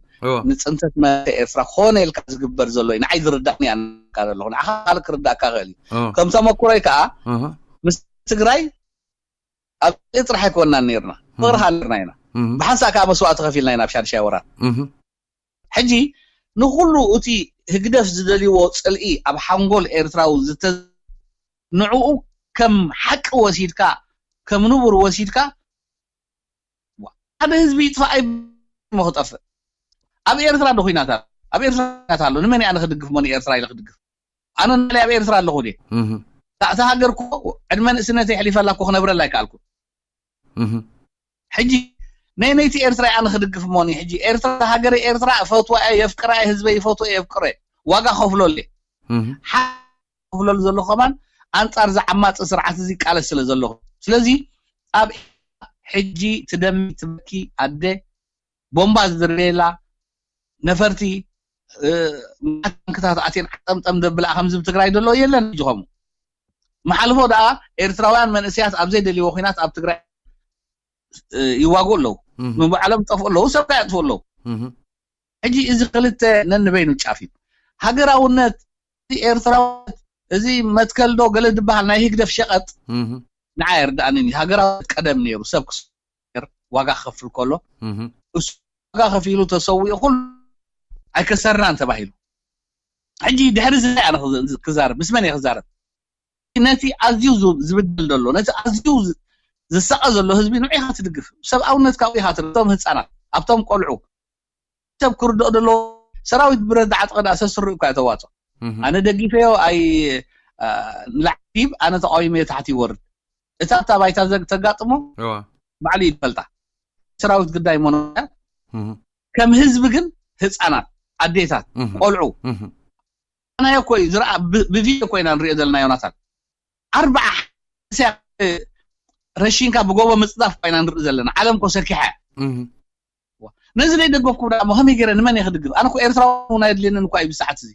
ንፅንተት መተ ኤርትራ ኮነ ኢልካ ዝግበር ዘሎ እዩ። ንዓይ ዝርዳእኒ ኣነካ ዘለኹ፣ ንዓኻ ካልእ ክርዳእካ ክእል እዩ። ከም ተመኩሮይ ከዓ ምስ ትግራይ ኣብ ጥራሕ ኣይኮንናን ነርና፣ ፍቕርኻ ነርና ኢና። ብሓንሳእ ከዓ መስዋእቲ ከፊልና ኢና ኣብ ሻድሻይ ወራር። ሕጂ ንኹሉ እቲ ህግደፍ ዝደልይዎ ጽልኢ ኣብ ሓንጎል ኤርትራዊ ዝተ ንዕኡ ከም ሓቂ ወሲድካ፣ ከም ንቡር ወሲድካ ሓደ ህዝቢ ይጥፋእ ኣይሞ ክጠፍእ። ኣብ ኤርትራ ዶ ኩናት ኣሎ? ኣብ ኤርትራ ኩናት ኣሎ። ንመን እያ ንክድግፍ ሞ ንኤርትራ ኢለ ክድግፍ? ኣነ ናለይ ኣብ ኤርትራ ኣለኹ ድየ? እታ ሃገር እኮ ዕድመ ንእስነተይ ኣሕሊፈላ እኮ ክነብረላ ኣይከኣልኩ። ሕጂ ናይ ነይቲ ኤርትራ ኣነ ክድግፍ ሞኒ ሕጂ ኤርትራ ሃገረ ኤርትራ እፈትዋ እየ የፍቅራ እየ ህዝበይ ይፈትዎ እየ የፍቅሮ እየ ዋጋ ከፍሎለ ከፍሎሉ ዘለኹ ከማን ኣንጻር ዝዓማፂ ስርዓት እዚ ይቃለስ ስለ ዘለኹ ስለዚ ኣብ ሕጂ ትደሚ ትበኪ ኣደ ቦምባ ዝድርበየላ ነፈርቲ ታንክታት ኣትየን ዓጠምጠም ደብላ ከምዚ ትግራይ ዘሎ የለን ሕጂ ከምኡ መሓልፎ ደኣ ኤርትራውያን መንእሰያት ኣብ ዘይደልይዎ ኩናት ኣብ ትግራይ ይዋግኡ ኣለዉ። ንባዕሎም ይጠፍኡ ኣለዉ፣ ሰብ ከኣ የጥፍኡ ኣለዉ። ሕጂ እዚ ክልተ ነንበይኑ ጫፍ እዩ። ሃገራውነት፣ እዚ ኤርትራውነት፣ እዚ መትከል ዶ ገለ ዝበሃል ናይ ህግደፍ ሸቐጥ ንዓይ ኣይርድኣንን እዩ። ሃገራውነት ቀደም ነይሩ፣ ሰብ ክስር ዋጋ ክኸፍል ከሎ እሱ ዋጋ ከፊሉ ተሰዊኡ ኩሉ ኣይከሰርናን ተባሂሉ። ሕጂ ድሕሪ እዚ ኣነ ክዛረብ ምስ መን እየ ክዛረብ? ነቲ ኣዝዩ ዝብደል ዘሎ ነቲ ኣዝዩ ዝሳቐ ዘሎ ህዝቢ ንዑ ኢኻ ትድግፍ ሰብኣውነትካ ኢኻ ትርቶም ህፃናት ኣብቶም ቆልዑ ሰብ ክርድኦ ደሎ ሰራዊት ብረት ዝዓጥቀ ዳ ሰስርኡ እኳ ተዋፅኦ ኣነ ደጊፈዮ ኣይ ንላዕሊ ኣነ ተቃዊመዮ ታሕቲ ይወርድ እታ ኣብታ ባይታ ተጋጥሞ ባዕሉ ይፈልጣ ሰራዊት ግዳይ መኖ ከም ህዝቢ ግን ህፃናት ኣዴታት ቆልዑ ናዮ እኮ እዩ ዝረኣ ብቪድዮ ኮይና ንሪኦ ዘለና ዮናታን ኣርባዓ ረሺንካ ብጎቦ ምፅዳፍ ኮይና ንርኢ ዘለና ዓለም ኮ ሰኪሓ ነዚ ዘይደገፍኩ ሞ ከመይ ገይረ ንመን እየ ክድግፍ ኣነ ኮ ኤርትራዊ ናይ ድልየንን እኳ እዩ ብሰዓት እዚ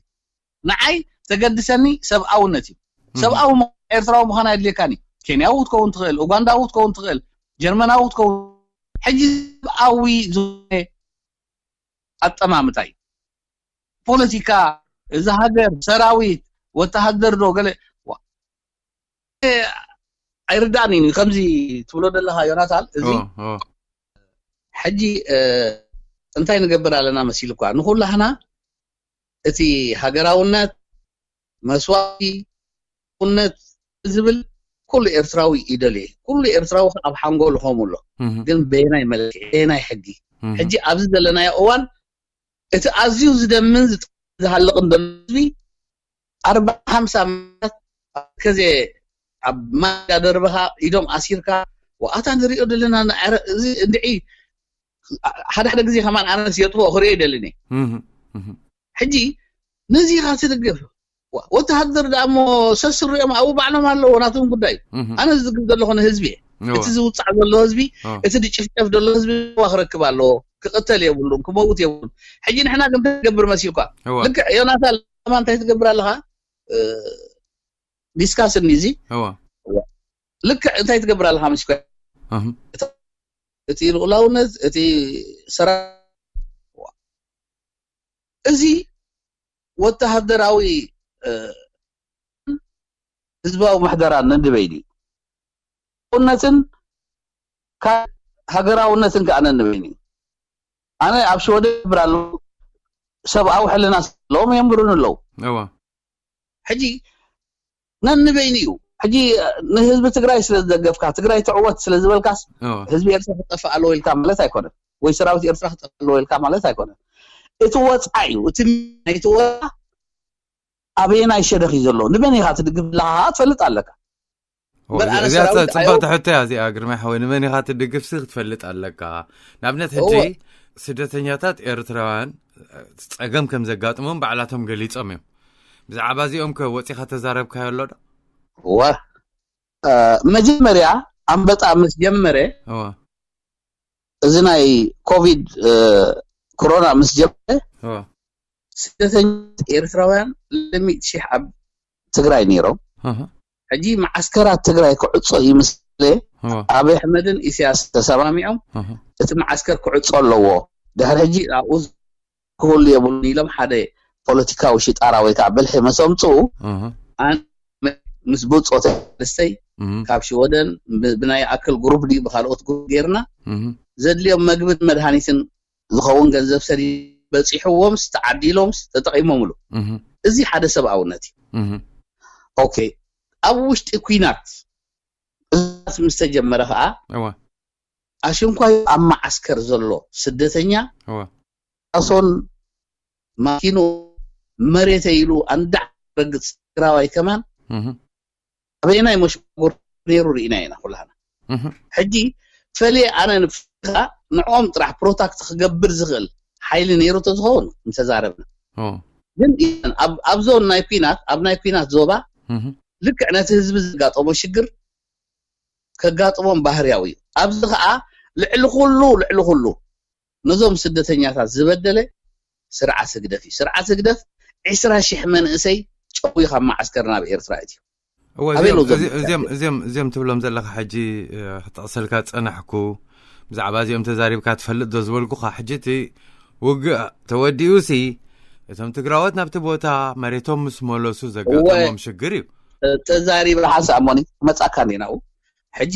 ንዓይ ተገድሰኒ ሰብኣውነት እዩ ሰብኣዊ ኤርትራዊ ምዃን ኣየድልየካን እዩ ኬንያዊ ክትከውን ትኽእል ኡጋንዳዊ ክትከውን ትኽእል ጀርመናዊ ክትከውን ሕጂ ሰብኣዊ ዝኾነ ኣጠማምታ እዩ ፖለቲካ እዚ ሃገር ሰራዊት ወተሃደር ዶ ገለ ኣይርዳእን እዩ ከምዚ ትብሎ ዘለካ ዮናታን እዚ ሕጂ እንታይ ንገብር ኣለና መሲሉ እኳ ንኩላህና እቲ ሃገራውነት መስዋእቲ ነት ዝብል ኩሉ ኤርትራዊ ይደልየ ኩሉ ኤርትራዊ ኣብ ሓንጎሉ ከምኡ ኣሎ ግን በየናይ መለክዒ በየናይ ሕጊ ሕጂ ኣብዚ ዘለናዮ እዋን እቲ ኣዝዩ ዝደምን ዝሃልቕን ዘሎ ህዝቢ ኣርባ ሓምሳ ዓመታት ከዜ ኣብ ማዳ ደርበኻ ኢዶም ኣሲርካ ኣታ ንሪኦ ዘለና እዚ እንድዒ ሓደ ሓደ ግዜ ከማን ኣነስ የጥፍኦ ክሪኦ ይደልን እየ ሕጂ ነዚ ኢኻ ትድግፍ ወተሃደር ደኣ እሞ ሰስርኦም ኣብኡ ባዕሎም ኣለዎ ናቶም ጉዳይ ኣነ ዝድግፍ ዘለኹ ንህዝቢ እየ እቲ ዝውፃዕ ዘሎ ህዝቢ እቲ ዝጭፍጨፍ ዘሎ ህዝቢ ዋ ክረክብ ኣለዎ ክቕተል የብሉን ክመውት የብሉን ሕጂ ንሕና ግን ትገብር መሲልኳ ልክዕ ዮናታ ለማ እንታይ ትገብር ኣለኻ ዲስካስ እኒ እዚ ልክዕ እንታይ ትገብር ኣለኻ መሲልኳ እቲ ልኡላውነት እቲ ሰራ እዚ ወተሃደራዊ ህዝባዊ ምሕደራ ነንበይን እዩ። ነትን ሃገራውነትን ከዓ ነንበይን እዩ። ኣነ ኣብ ሽወደን ይነብር ኣለኹ። ሰብኣዊ ሕልና ኣለዎም የንብሩን ኣለዉ። ሕጂ ነንበይኑ እዩ። ሕጂ ንህዝቢ ትግራይ ስለ ዝደገፍካ ትግራይ ትዕወት ስለ ዝበልካስ ህዝቢ ኤርትራ ክጠፍእ ኣለዎ ኢልካ ማለት ኣይኮነን፣ ወይ ሰራዊት ኤርትራ ክጠፍእ ኣለዎ ኢልካ ማለት ኣይኮነን። እቲ ወፃ እዩ። እቲ ናይቲ ወፃ ኣበየናይ ሸነኽ እዩ ዘሎ? ንመን ኢኻ ትድግፍ ኣለኻ ትፈልጥ ኣለካ። እምበር ኣነ እዚኣ ሰራዊት ፅብቕቲ ሕቶ እያ እዚኣ፣ ግርማይ ሓወይ። ንመን ኢኻ ትድግፍ ሲ ክትፈልጥ ኣለካ። ንኣብነት ሕጂ እወ። ስደተኛታት ኤርትራውያን ፀገም ከም ዘጋጥሞም ባዕላቶም ገሊፆም እዮም። ብዛዕባ እዚኦም ከ ወፂኻ ተዛረብካዮ ኣሎ ዶ? እወ። እ፣ መጀመርያ ኣንበጣ ምስ ጀመረ፣ እወ። እዚ ናይ ኮቪድ፣ እ፣ ኮሮና ምስ ጀመረ፣ እወ። ስደተኛታት ኤርትራውያን ለሚት ሺሕ ኣብ ትግራይ ነይሮም። እህ። ሕጂ መዓስከራት ትግራይ ክዕጾ እዩ ምስ በለ፣ እወ። ኣብይ ኣሕመድን ኢሳያስ ተሰማሚዖም እህ። እቲ መዓስከር ክዕጾ ኣለዎ፣ ድሕሪ ሕጂ ኣብኡ ክህሉ የብሉን ኢሎም ሓደ ፖለቲካዊ ሽጣራ ወይ ከዓ ብልሒ መሰምፅኡ እህ። ኣን ምስ ብፆተ ልስተይ እህ። ካብ ሽወደን ብ- ብናይ ኣክል ግሩፕ ድዩ ብካልኦት ግሩፕ ጌርና እህ። ዘድልዮም መግብን መድሃኒትን ዝኸውን ገንዘብ ሰዲ በፂሕዎምስ ተዓዲሎምስ ተጠቂሞምሉ። እህ። እዚ ሓደ ሰብኣውነት እዩ። እህ። ኦኬ፣ ኣብ ውሽጢ ኩናት እዛት ምስ ተጀመረ ከዓ እወ። ኣሽንኳይ ኣብ መዓስከር ዘሎ ስደተኛ እወ። ኣሶን ማኪኑ መሬተ ኢሉ ኣንዳዕ ረግፅ ትግራዋይ ከማን እህ። ኣበየናይ መሽጎር ነይሩ ርኢና ኢና ኩላና። እህ። ሕጂ ፈልየ ኣነ ንፍኻ ንዕኦም ጥራሕ ፕሮታክት ክገብር ዝኽእል ሓይሊ ነይሩ ተዝኸውን ምተዛረብና። ኦ። ግን ኢዘን ኣብ ኣብ ዞን ናይ ኩናት ኣብ ናይ ኩናት ዞባ እህ። ልክዕ ነቲ ህዝቢ ዘጋጠሞ ሽግር ከጋጥሞም ባህርያዊ እዩ። ኣብዚ ከዓ ልዕሊ ኩሉ ልዕሊ ኩሉ ነዞም ስደተኛታት ዝበደለ ስርዓት ህግደፍ እዩ። ስርዓት ህግደፍ ዕስራ ሺሕ መንእሰይ ጨዊ ካብ መዓስከር ናብ ኤርትራ እዩ። እወ፣ ኣበይ እዚኦም- ኣለዉ እዞም እዚ- እዚኦም- ደብዳቤ? እዚኦም- እዚኦም ትብሎም ዘለካ ሕጂ እ፣ ክጠቕሰልካ ዝጸናሕኩ ብዛዕባ እዚኦም ተዛሪብካ ትፈልጥ ዶ ዝበልኩኻ፣ ሕጂ እቲ ውግእ ተወዲኡ ሲ እቶም ትግራዎት ናብቲ ቦታ መሬቶም ምስ መለሱ ዘጋጠሞም እወ። ሽግር እዩ። ተዛሪበ ሓንሳእ እሞኒ ክመጻካ እንዲ ናብኡ። ሕጂ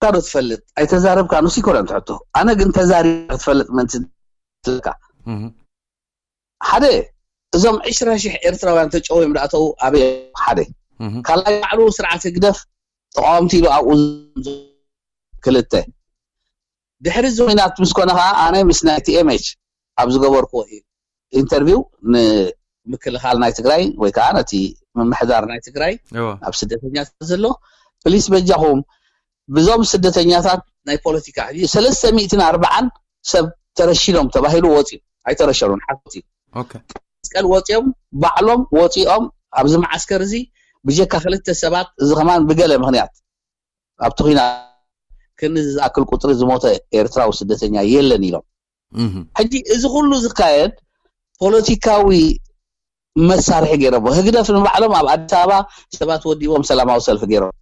ዶ ትፈልጥ ኣይተዛረብካ ንሱ ይኮነን ትሕቶ። ኣነ ግን ተዛሪበ ክትፈልጥ ምእንቲ ትልካ። እህ። ሓደ እዞም ዕስራ ሺሕ ኤርትራውያን ተጨውዮም ዳእተው ኣበይ? ሓደ እህ። ካልኣይ ባዕሉ ስርዓት ህግደፍ ተቃወምቲ ኢሉ ኣብኡ። ክልተ ድሕሪ እዚ ኩናት ምስ ኮነ ከዓ ኣነ ምስ ናይ ቲኤምኤች ኣብ ዝገበርኩዎ ኢንተርቪው ንምክልኻል ናይ ትግራይ ወይ ከዓ ነቲ ምምሕዳር ናይ ትግራይ እወ። ኣብ ስደተኛታት ዘሎ ፕሊስ በጃኹም ብዞም ስደተኛታት ናይ ፖለቲካ ሕጂ ሰለስተ ሚእትን ኣርባዓን ሰብ ተረሺኖም ተባሂሉ ወፂኡ ኣይተረሸኑን ሓሶት እዩ። ኦኬ። መስቀል ወፂኦም ባዕሎም ወፂኦም ኣብዚ መዓስከር እዚ ብጀካ ክልተ ሰባት እዚ ከማን ብገለ ምክንያት ኣብቲ ኩናት ክንዚ ዝኣክል ቁፅሪ ዝሞተ ኤርትራዊ ስደተኛ የለን ኢሎም። እህ። ሕጂ እዚ ኩሉ ዝካየድ ፖለቲካዊ መሳርሒ ገይሮሞ ህግደፍ ንባዕሎም ኣብ ኣዲስ ኣበባ ሰባት ወዲቦም ሰላማዊ ሰልፊ ገይሮም።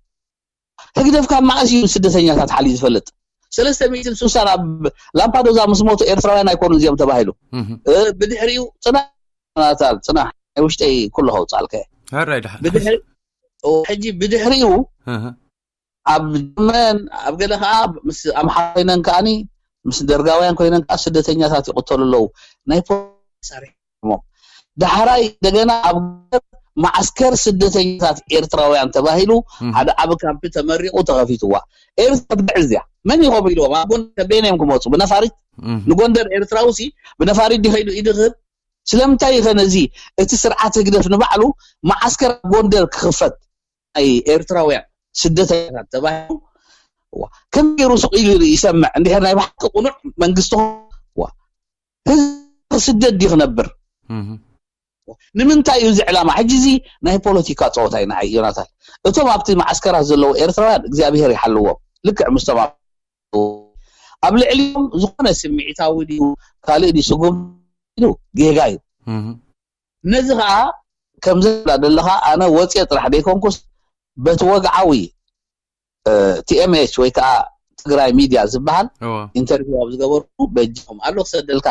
ህግደፍ ካብ መዓስ እዩ ስደተኛታት ሓልዩ ዝፈልጥ? ሰለስተ ሚእትን ስሳን ኣብ ላምፓዶዛ ምስ ሞቱ ኤርትራውያን ኣይኮኑ እዚኦም ተባሂሉ። እህ። እ፣ ብድሕሪኡ ፅናሕ ናታል ፅናሕ ናይ ውሽጠይ ኩሉ ከውፃልከ ሕራይ ደሓን። ብድሕሪ ኦ፣ ሕጂ ብድሕሪኡ እህ። ኣብ ጀርመን ኣብ ገለ ከዓ ምስ ኣምሓራ ኮይነን ከዓኒ ምስ ደርጋውያን ኮይነን ከዓ ስደተኛታት ይቕተሉ ኣለዉ። ናይ ፖለቲካ መሳርሒ እዮም። ዳሕራይ እንደገና ኣብ መዓስከር ስደተኛታት ኤርትራውያን ተባሂሉ እህ። ሓደ ዓቢ ካምፕ ተመሪቑ ተኸፊትዋ። ኤርትራ ብድሕሪ እዚኣ መን ይኸም ኢልዎም ኣብ ጎንደር በየናዮም ክመፁ ብነፋሪት እህ። ንጎንደር ኤርትራዊ ሲ ብነፋሪት ዲኸይዱ ኢድኽብ ስለምንታይ ይኸ ነዚ እቲ ስርዓት ህግደፍ ንባዕሉ መዓስከር ኣብ ጎንደር ክኽፈት ናይ ኤርትራውያን ስደተኛታት ተባሂሉ ዋ፣ ከም ገይሩ ሱቕ ኢሉ ይሰምዕ እንድሕር ናይ ብሓቂ ቁኑዕ መንግስቲ ዋ፣ ህዝቢ ክስደድ ድዩ ክነብር? እህ። ንምንታይ እዩ እዚ ዕላማ? ሕጂ እዚ ናይ ፖለቲካ ፀወታ እዩ ንዓይ ዮናታን። እቶም ኣብቲ መዓስከራት ዘለዉ ኤርትራውያን እግዚኣብሄር ይሓልዎም። ልክዕ ምስቶም ኣብ ኣብ ልዕሊኦም ዝኾነ ስምዒታዊ ድዩ ካልእ ድዩ ስጉም ኢሉ ጌጋ እዩ። እህ። ነዚ ከዓ ከምዚ ትብላ ዘለኻ ኣነ ወፅየ ጥራሕ ደይኮንኩስ በቲ ወግዓዊ እ፣ ቲኤምኤች ወይ ከዓ ትግራይ ሚድያ ዝበሃል እወ። ኢንተርቪው ኣብ ዝገበርኩ በጃኹም ኣሎ ክሰደልካ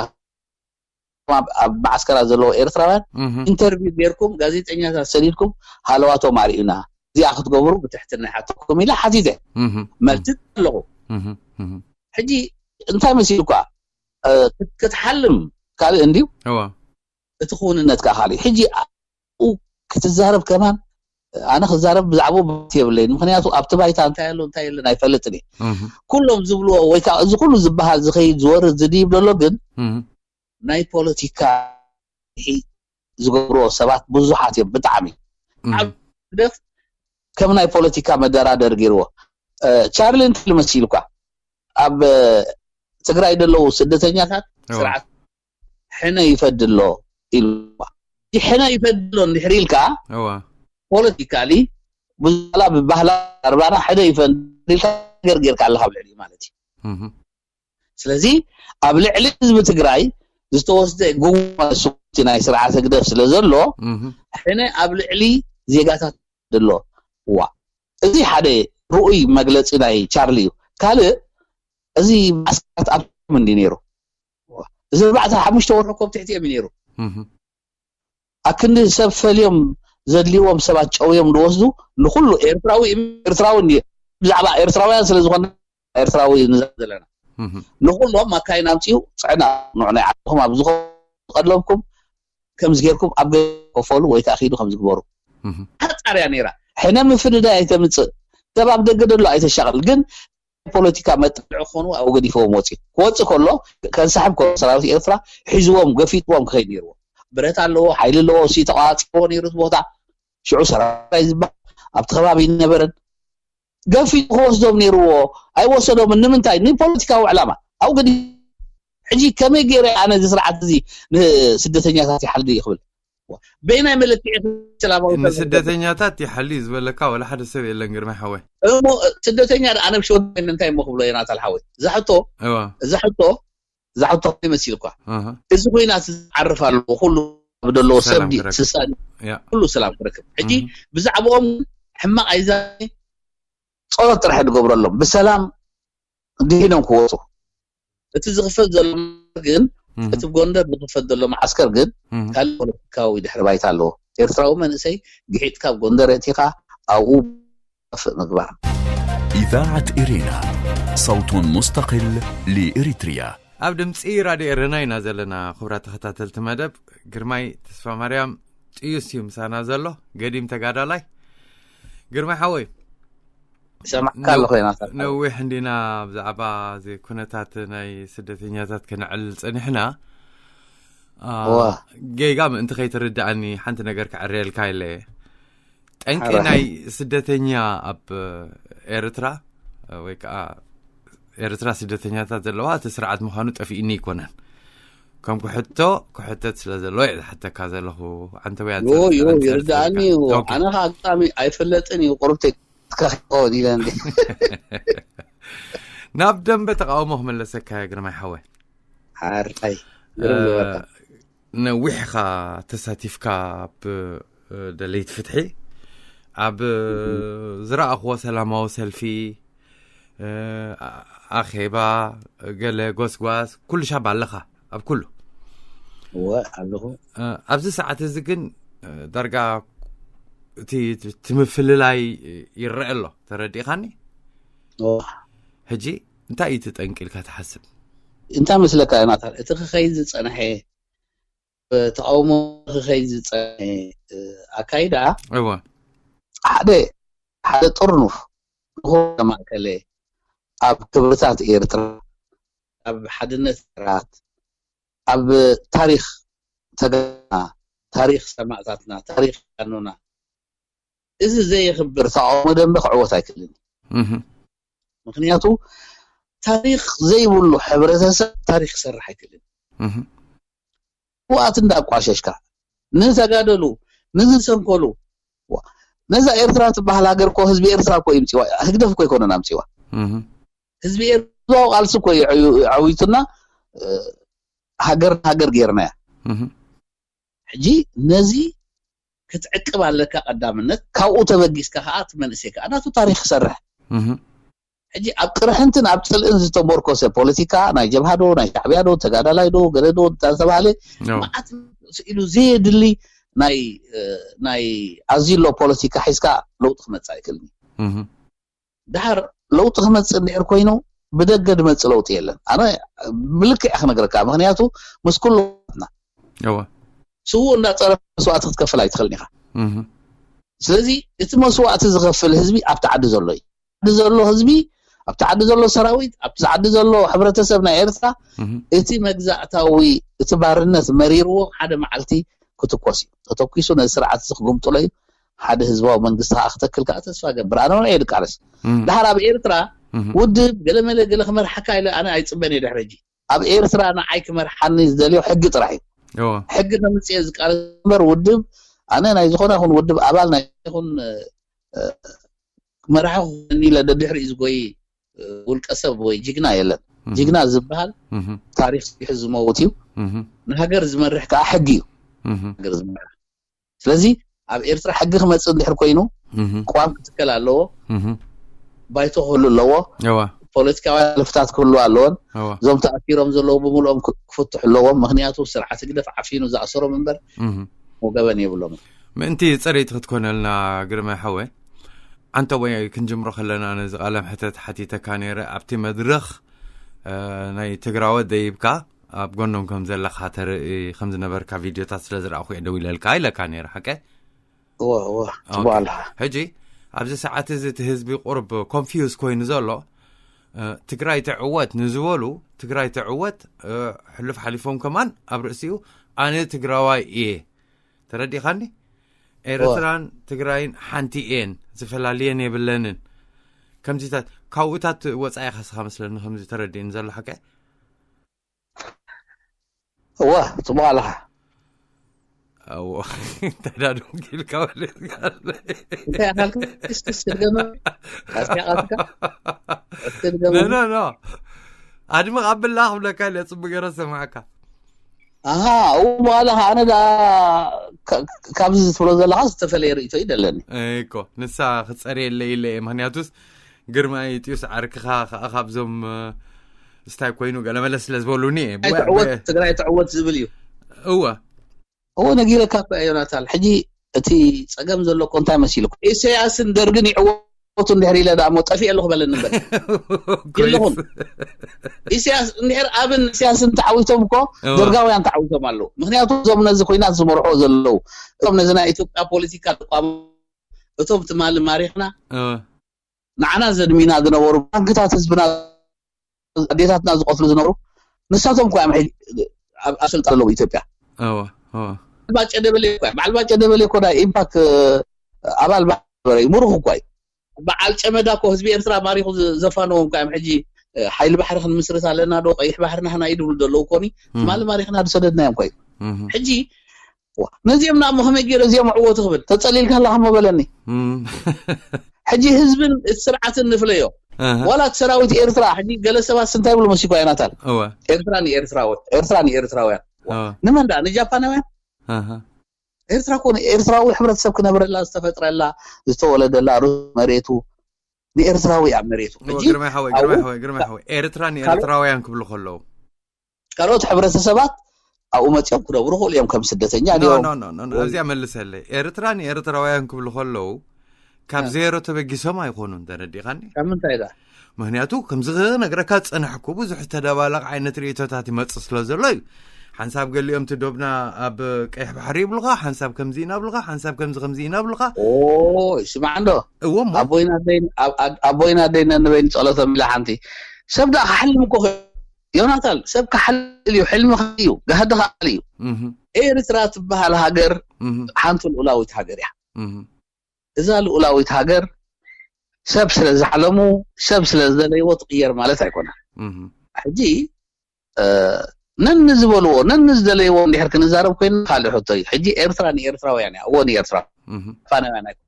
ኣብ ኣብ መዓስከራት ዘለዉ ኤርትራውያን እህ። ኢንተርቪው ጌርኩም ጋዜጠኛታት ሰዲድኩም ሃለዋቶም ኣርእዩና እዚኣ ክትገብሩ ብትሕትና ይሓተኩም ኢለ ሓቲተ እህ። መልሲ ኣለኹ እህ። እህ። ሕጂ እንታይ መሲሉካ እ፣ ክትሓልም ካልእ እንድዩ እወ። እቲ ክውንነት ከዓ ካልእ ሕጂ ኣብኡ ክትዛረብ ከማን ኣነ ክዛረብ ብዛዕባኡ ብት የብለይን ምክንያቱ ኣብቲ ባይታ እንታይ ኣሎ እንታይ የለን ኣይፈልጥን እየ እህ። ኩሎም ዝብልዎ ወይ ከዓ እዚ ኩሉ ዝበሃል ዝኸይድ ዝወርድ ዝድይብ ዘሎ ግን እህ። ናይ ፖለቲካ ዝገብርዎ ሰባት ብዙሓት እዮም ብጣዕሚ። ኣብ ህግደፍ ከም ናይ ፖለቲካ መደራደር ገይርዎ። ቻርሊ እንታይ ኢሉ መሲልኳ ኣብ ትግራይ ዘለዉ ስደተኛታት ስርዓት ሕነ ይፈዲ ኣሎ ኢሉ። ሕነ ይፈዲ ኣሎ እንድሕር ኢልካ ፖለቲካሊ ብዛላ ብባህላ ኣርባና ሕነ ይፈዲ ኢልካ ነገር ጌርካ ኣለካ ኣብ ልዕሊ ማለት እዩ። ስለዚ ኣብ ልዕሊ ህዝቢ ትግራይ ዝተወስደ ጉማ ስጉምቲ ናይ ስርዓት ህግደፍ ስለ ዘሎ ሕነ ኣብ ልዕሊ ዜጋታት ኣሎ። ዋ፣ እዚ ሓደ ርኡይ መግለፂ ናይ ቻርሊ እዩ። ካልእ እዚ ማእስከራት ኣብ እንዲ ነይሩ እዚ ኣርባዕተ ሓሙሽተ ወርሒ ኮብ ትሕቲ እዮም ነይሩ። ኣክንዲ ሰብ ፈልዮም ዘድልዎም ሰባት ጨውዮም ዝወስዱ ንኩሉ ኤርትራዊ ኤርትራዊ ብዛዕባ ኤርትራውያን ስለ ዝኾነ ኤርትራዊ ንዛብ ዘለና ንኩሎም ማካይን ኣምፅኡ ፅዕና ንዑ ናይ ዓድኹም ኣብ ዝኾነ ቀለብኩም ከምዚ ጌርኩም ኣብ ገ ከፈሉ ወይ ከዓ ኪዱ ከምዚ ግበሩ። ሓፃር እያ ነይራ። ሕነ ምፍድዳይ ኣይተምፅእ። ሰብ ኣብ ደገ ደሎ ኣይተሻቕል። ግን ፖለቲካ መጠልዕ ክኾኑ ኣብኡ ገዲፈዎም ወፂኡ። ክወፅእ ከሎ ከንሳሕብ ከሎ ሰራዊት ኤርትራ ሒዝዎም ገፊጥዎም ክኸይድ ነይርዎ። ብረት ኣለዎ፣ ሓይሊ ኣለዎ፣ ሲ ተቋፂርዎ ነይሩ እቲ ቦታ። ሽዑ ሰራዊት ዝበሃል ኣብቲ ከባቢ ነበረን። ገፊጡ ክወስዶም ነይርዎ ኣይወሰዶምን። ንምንታይ? ንፖለቲካዊ ዕላማ ኣብኡ ገዲፉ። ሕጂ ከመይ ገይረ ኣነ እዚ ስርዓት እዚ ንስደተኛታት ይሓሊ ክብል በየናይ መለክዒ ሰላማዊ ሰልፊ ንስደተኛታት ይሓሊ ዝበለካ ወላ ሓደ ሰብ የለን ግርማይ ሓወይ። እሞ ስደተኛ ደኣ ኣነ ብሸወደይ እንታይ እሞ ክብሎ ዮናታን ሓወይ? እዛ ሕቶ እዋ እዛ ሕቶ እዛ ሕቶ ከመይ መሲልኳ? ኣሃ። እዚ ኮይና ትዓርፍ ኣለዎ ኩሉ ዘለዎ ሰብ ሰላም ድዩ? ክረክብ። ስሳ ድዩ? ያ። ኩሉ ሰላም ክረክብ። ሕጂ እህ። ብዛዕባኦም ሕማቕ ኣይዛኒ ጸሎት ጥራሕ ድገብረሎም ብሰላም ድሂኖም ክወፁ። እቲ ዝኽፈት ዘሎ ግን እህ። እቲ ጎንደር ዝኽፈት ዘሎ መዓስከር ግን እህ። ካልእ ፖለቲካዊ ድሕሪ ባይታ ኣለዎ። ኤርትራዊ መንእሰይ ግሒጥካ ኣብ ጎንደር የእቲኻ ኣብኡ ጠፍእ ምግባር። إذاعة إرينا، صوت مستقل لإريتريا. ኣብ ድምፂ ራድዮ ኤረና ኢና ዘለና። ክቡራት ተኸታተልቲ መደብ፣ ግርማይ ተስፋ ማርያም ጥዩስ እዩ ምሳና ዘሎ። ገዲም ተጋዳላይ ግርማይ ሓወይ፣ ይሰማዕካ ኣለኹ ዮናታን። ነዊሕ እንዲና ብዛዕባ እዚ ኩነታት ናይ ስደተኛታት ከነዕልል ጸኒሕና። አ፣ እዋ። ጌጋ ምእንቲ ከይትርድኣኒ ሓንቲ ነገር ክዕርየልካ ኢለ። ጠንቂ ሓራይ። ናይ ስደተኛ ኣብ ኤርትራ ወይ ከዓ ኤርትራ ስደተኛታት ዘለዋ እቲ ስርዓት ምዃኑ ጠፊእኒ ኣይኮነን። ከም ክሕቶ ክሕተት ስለ ዘለዎ እየ ዝሓተካ ዘለኹ። ዓንተወይ ዮ፣ ዮ፣ ኣንጸር-፣ ይርድኣኒ እዩ። ኦኬ። ኣነ ከዓ ኣጋጣሚ ኣይፈለጥን እዩ። ቁሩብ ቴክኒክ ክኸውን ኢለ እንዲ። ናብ ደንበ ተቃውሞ ክመለሰካ እየ ግርማይ ሓወይ። ሓራይ። ግርም እ፣ ዝበልካ። ነዊሕ ኢኻ ተሳቲፍካ ኣብ፣ እ፣ ደለይቲ ፍትሒ። ኣብ፣ እ፣ ዝረኣኽዎ ሰላማዊ ሰልፊ፣ እ፣ ኣ-፣ ኣኼባ፣ ገለ ጎስጓስ፣ ኩሉ ሻብ ኣለኻ ኣብ ኩሉ። እወ፣ ኣለኹ። እ፣ ኣብዚ ሰዓት እዚ ግን፣ እ፣ ዳርጋ እቲ፣ እቲ ምፍልላይ ይረአ ኣሎ። ተረዲእኻኒ? እወ። ሕጂ እንታይ እዩ እቲ ጠንቂ ኢልካ ትሓስብ? እንታይ መስለካ ዮናታን? እቲ ክኸይድ ዝጸንሐ፣ ተቃውሞ ክኸይድ ዝጸንሐ፣ እ፣ ኣካይዳ እወ። ሓደ፣ ሓደ ጥርኑፍ ዝኾነ ማእከለ ኣብ ክብርታት ኤርትራ፣ ኣብ ሓድነት ሃገራት፣ ኣብ ታሪኽ ተጋድሎና፣ ታሪኽ ሰማእታትና፣ ታሪኽ ፋኖና፣ እዚ ዘየኽብር ተቃውሞ ደንበ ክዕወት ኣይክእልን እዩ። እህ። ምኽንያቱ ታሪኽ ዘይብሉ ሕብረተሰብ ታሪኽ ክሰርሕ ኣይክእልን። እህ። ስውኣት እንዳቋሸሽካ ንተጋደሉ ንዝሰንከሉ ዋ፣ ነዛ ኤርትራ ትበሃል ሃገር እኮ ህዝቢ ኤርትራ እኮ ይምፅዋ፣ ህግደፍ እኮ ይኮነን ኣምፅዋ። እህ። ህዝቢ ኤርትራ ቃልሲ እኮ እዩ ዓዊ-፣ ዓዊቱና፣ እ፣ ሃገር ሃገር ጌርናያ። እህ። ሕጂ ነዚ ክትዕቅብ ኣለካ ቀዳምነት፣ ካብኡ ተበጊስካ ከዓ እቲ መንእሰይ ከዓ ናቱ ታሪኽ ክሰርሕ። እህ። ሕጂ ኣብ ቅርሕንትን ኣብ ፅልእን ዝተሞርኮሰ ፖለቲካ ናይ ጀብሃ ዶ፣ ናይ ሻዕብያ ዶ፣ ተጋዳላይ ዶ፣ ገለ ዶ እንዳተባሃለ ኖ። መዓት ኢሉ ዘየድሊ ናይ፣ እ፣ ናይ ኣዝሎ ፖለቲካ ሒዝካ ለውጢ ክመፅእ ኣይክእልን እዩ። እህ። ድሓር ለውጢ ክመፅእ እንድሕር ኮይኑ ብደገ ዝመፅእ ለውጢ የለን። ኣነ ብልክዕ ክነግረካ፣ ምኽንያቱ ምስ ኩሉ ና እወ። ስዉእ እንዳፀረፈ መስዋእቲ ክትከፍል ኣይትኽእልን ኢኻ። እህ። ስለዚ እቲ መስዋእቲ ዝኸፍል ህዝቢ ኣብቲ ዓዲ ዘሎ እዩ። ዓዲ ዘሎ ህዝቢ ኣብቲ ዓዲ ዘሎ ሰራዊት፣ ኣብቲ ዓዲ ዘሎ ሕብረተሰብ ናይ ኤርትራ እቲ መግዛእታዊ፣ እቲ ባርነት መሪርዎ ሓደ መዓልቲ ክትኮስ እዩ። ተተኪሱ ነዚ ስርዓት እዚ ክጉምጥሎ እዩ። ሓደ ህዝባዊ መንግስቲ ከዓ ክተክል ከዓ ተስፋ ገብር። ኣነ እውን እየ ድቃለስ። ድሓር ኣብ ኤርትራ ውድብ ገለመለ ገለ ክመርሓካ ኢለ ኣነ ኣይፅበን እየ ድሕሪ ሕጂ። ኣብ ኤርትራ ንዓይ ክመርሓኒ ዝደልዮ ሕጊ ጥራሕ እዩ። ሕጊ ከምፅእ ዝቃለስ እምበር ውድብ፣ ኣነ ናይ ዝኾነ ይኹን ውድብ ኣባል ናይ ይኹን መራሒ ክኾነኒ ኢለ ደድሕሪኡ ዝጎይ ውልቀ ሰብ ወይ ጅግና የለን። ጅግና ዝበሃል ታሪክ ሰሪሑ ዝመውት እዩ። ንሃገር ዝመርሕ ከዓ ሕጊ እዩ። ሃገር ዝመርሕ። ስለዚ ኣብ ኤርትራ ሕጊ ክመፅእ እንድሕር ኮይኑ ቅዋም ክትከል ኣለዎ። ባይቶ ክህሉ ኣለዎ። ፖለቲካውያን ሕልፍታት ክህሉ ኣለዎን። እዞም ተኣሲሮም ዘለዉ ብምልኦም ክፍትሑ ኣለዎም። ምክንያቱ ስርዓት ህግደፍ ዓፊኑ ዝኣሰሮም እምበር ወገበን የብሎምን። ምእንቲ ፅሬት ክትኮነልና ግርማይ ሓወ፣ ዓንተ ወይ ክንጅምሮ ከለና ነዚ ቃለ ምሕተት ሓቲተካ ነይረ። ኣብቲ መድረኽ ናይ ትግራወት ደይብካ ኣብ ጎኖም ከም ዘለካ ተርኢ ከም ዝነበርካ ቪድዮታት ስለ ዝረኣኹ እየ ደው ኢለልካ ኢለካ ነይረ። ሓቀ እወ እወ ጽቡቅ ኣለካ። ሕጂ ኣብዚ ሰዓት እዚ እቲ ህዝቢ ቁርብ ኮንፊውዝ ኮይኑ ዘሎ ትግራይ ትዕወት ንዝበሉ ትግራይ ትዕወት ሕሉፍ ሓሊፎም ከማን ኣብ ርእሲኡ ኣነ ትግራዋይ እየ። ተረዲኻኒ? ኤርትራን ትግራይን ሓንቲ እየን፣ ዝፈላልየን የብለንን። ከምዚታት ካብኡታት ወፃኢ ካስኻ መስለኒ ከምዚ ተረዲእኒ ዘሎ ሓቀ። እወ ጽቡቅ ኣለኻ። እዎ ተዳድም ኪልካ ወለትካ እንታይ ኣካልካ እስቲ ስድገመ ኣስያቃትካ ስድገመ ኖ ኖ ኣድምቕ ኣብላ ክብለካ ኢለ ጽቡቅ ገረ ሰማዕካ። ኣሃ እሞ ኣለኻ ኣነ ዳ ካብዚ ትብሎ ዘለኻ ዝተፈለየ ርእቶ እዩ ደለኒ። እኮ ንሳ ክፀርየለይ ኢለ እየ። ምክንያቱስ ግርማይ ጥዩስ ዓርክኻ ከዓ ካብዞም ስታይ ኮይኑ ገለመለ ስለ ዝበሉኒ እየ። ትዕወት ትግራይ ትዕወት ዝብል እዩ። እወ እወ ነጊረካ እኮ እየ ዮናታን። ሕጂ እቲ ጸገም ዘሎ እኮ እንታይ መሲሉ ኢሳያስን ደርግን ይዕወቱ እንድሕር ኢለ ደኣ እሞ ጠፊኤ ኣለኹ በለኒ እምበር የለኹን። ኢሳያስ እንድሕር ኣብን ኢሳያስን ተዓዊቶም እኮ ደርጋውያን ተዓዊቶም ኣለዉ። ምክንያቱ እዞም ነዚ ኩናት ዝመርሕዎ ዘለዉ እቶም ነዚ ናይ ኢትዮጵያ ፖለቲካ ተቋም እቶም ትማሊ ማሪኽና ንዓና ዘድሚና ዝነበሩ ባንክታት ህዝብና ኣዴታትና ዝቆስሉ ዝነበሩ ንሳቶም እኮ እዮም ሕጂ ኣብ ኣብ ስልጣን ኣለዉ ኢትዮጵያ። እወ እወ በዓል ባጨ ደበሌ እኮ በዓል ባጨ ደበሌ እኮ ናይ ኢምፓክ ኣባል ማሕበር እዩ ምሩኽ እኮ እዩ። በዓል ጨመዳ እኮ ህዝቢ ኤርትራ ማሪኹ ዘፋነዎም እኮ እዮም ሕጂ ሓይሊ ባሕሪ ክንምስርት ኣለና ዶ ቀይሕ ባሕሪ ናህና እዩ ድብሉ ዘለዉ እኮ ኒ ትማሊ ማሪኽና ዝሰደድናዮም እኮ እዩ። ሕጂ ነዚኦም ንኣሞ ከመይ ገይረ እዚኦም ዕወቱ ክብል ተፀሊልካ ኣለካ እሞ በለኒ። ሕጂ ህዝብን እቲ ስርዓትን ንፍለዮ። ዋላ እቲ ሰራዊት ኤርትራ ሕጂ ገለ ሰባት እንታይ ይብሉ መሲኳ ዮናታን? ኤርትራ ንኤርትራውያን ኤርትራ ንኤርትራውያን ንመን ደኣ ንጃፓናውያን? ኤርትራ ኮነ ኤርትራዊ ሕብረተሰብ ክነብረላ ዝተፈጥረላ ዝተወለደላ ርሱ መሬቱ ንኤርትራዊ ኣብ መሬቱ ሕጂ ግርማይ ሓወይ ግርማይ ሓወይ ግርማይ ሓወይ ኤርትራ ንኤርትራውያን ክብሉ ከለዉ ካልኦት ሕብረተሰባት ኣብኡ መፂኦም ክነብሩ ክእሉ እዮም ከም ስደተኛ ድዮም። ኣብዚኣ መልሰለይ ኤርትራ ንኤርትራውያን ክብሉ ከለዉ ካብ ዜሮ ተበጊሶም ኣይኮኑን። ተረዲኻኒ? ካብ ምንታይ ዳ? ምክንያቱ ከምዚ ክነግረካ ዝፀናሕኩ ብዙሕ ዝተደባለቕ ዓይነት ርእቶታት ይመፅእ ስለ ዘሎ እዩ። ሓንሳብ ገሊኦም እቲ ዶብና ኣብ ቀይሕ ባሕሪ ይብሉኻ፣ ሓንሳብ ከምዚ ኢና ብሉኻ፣ ሓንሳብ ከምዚ ከምዚ ኢና ብሉኻ። ኦይ ስማዕ እንዶ እዎ እሞ ኣቦይን ኣደይን ኣብ- ኣብ- ኣቦይን ኣደይን ነንበይን ጸሎቶም ኢላ ሓንቲ ሰብ ደኣ ክሓልም እኮ ኽእል- ዮናታን ሰብ ክሓልም እዩ። ሕልሚ እዩ ጋህዲ ክኣል እዩ። እህ፣ ኤርትራ ትበሃል ሃገር እህ፣ ሓንቲ ልኡላዊት ሃገር እያ። እህ፣ እዛ ልኡላዊት ሃገር ሰብ ስለ ዝሓለሙ ሰብ ስለ ዝደለይዎ ትቕየር ማለት ኣይኮነን። እህ፣ ሕጂ ነኒ ዝበልዎ ነኒ ዝደለይዎ እንድሕር ክንዛረብ ኮይና ካልእ ሕቶ እዩ። ሕጂ ኤርትራ ንኤርትራውያን እያ። እዎ ንኤርትራ ጃፓናውያን ኣይኮኑ።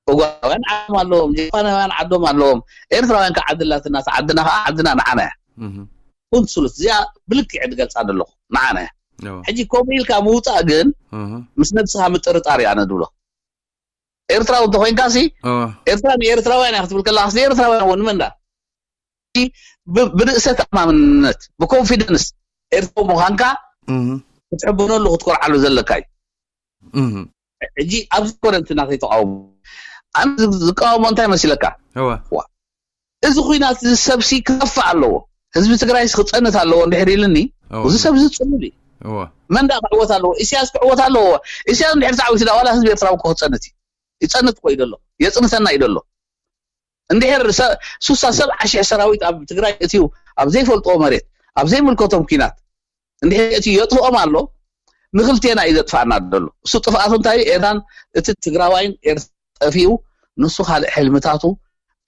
ኡጋራውያን ዓዶም ኣለዎም፣ ጃፓናውያን ዓዶም ኣለዎም። ኤርትራውያን ከዓ ዓዲ ኣላትና፣ እታ ዓድና ከዓ ዓድና ንዓና እያ። ኮንሱሉት እዚኣ ብልክዕ ድገልፃ ዘለኹ ንዓና እያ። ሕጂ ከምኡ ኢልካ ምውፃእ ግን ምስ ነብስኻ ምጥርጣር እዩ ኣነ ድብሎ። ኤርትራዊ እንተኮይንካ ሲ ኤርትራ ንኤርትራውያን እያ ክትብል ከለካ ሲ ኤርትራውያን እውን መንዳ ብርእሰ ተኣማምነት ብኮንፊደንስ ኤርትራዊ ምዃንካ ክትሕበነሉ ክትኮርዓሉ ዘለካ እዩ። ሕጂ ኣብዚ ኮነ እቲ ናተይ ተቃውሞ ኣነ ዝቃወሞ እንታይ መሲለካ? እዚ ኩናት እዚ ሰብሲ ክጠፍእ ኣለዎ። ህዝቢ ትግራይስ ክፀንት ኣለዎ እንድሕር ኢልኒ እዚ ሰብ እዚ ፅሉል እዩ። መን ዳ ክዕወት ኣለዎ? ኢሳያስ ክዕወት ኣለዎ። ኢሳያስ እንድሕር ተዓዊቱ ዳ ዋላ ህዝቢ ኤርትራ እኮ ክፀንት እዩ። ይፀንት እኮ እዩ ደሎ። የፅንተና እዩ ደሎ። እንድሕር ሱሳ ሰብዓ ሽሕ ሰራዊት ኣብ ትግራይ እትዩ ኣብ ዘይፈልጥዎ መሬት ኣብ ዘይምልከቶም ኪናት እንድሕር እትዩ የጥፍኦም ኣሎ። ንክልቴና እዩ ዘጥፋእና ዘሎ። እሱ ጥፍኣቱ እንታይ እዩ? ኤርትራን እቲ ትግራዋይን ኤርትራ ጠፊኡ ንሱ ካልእ ሕልምታቱ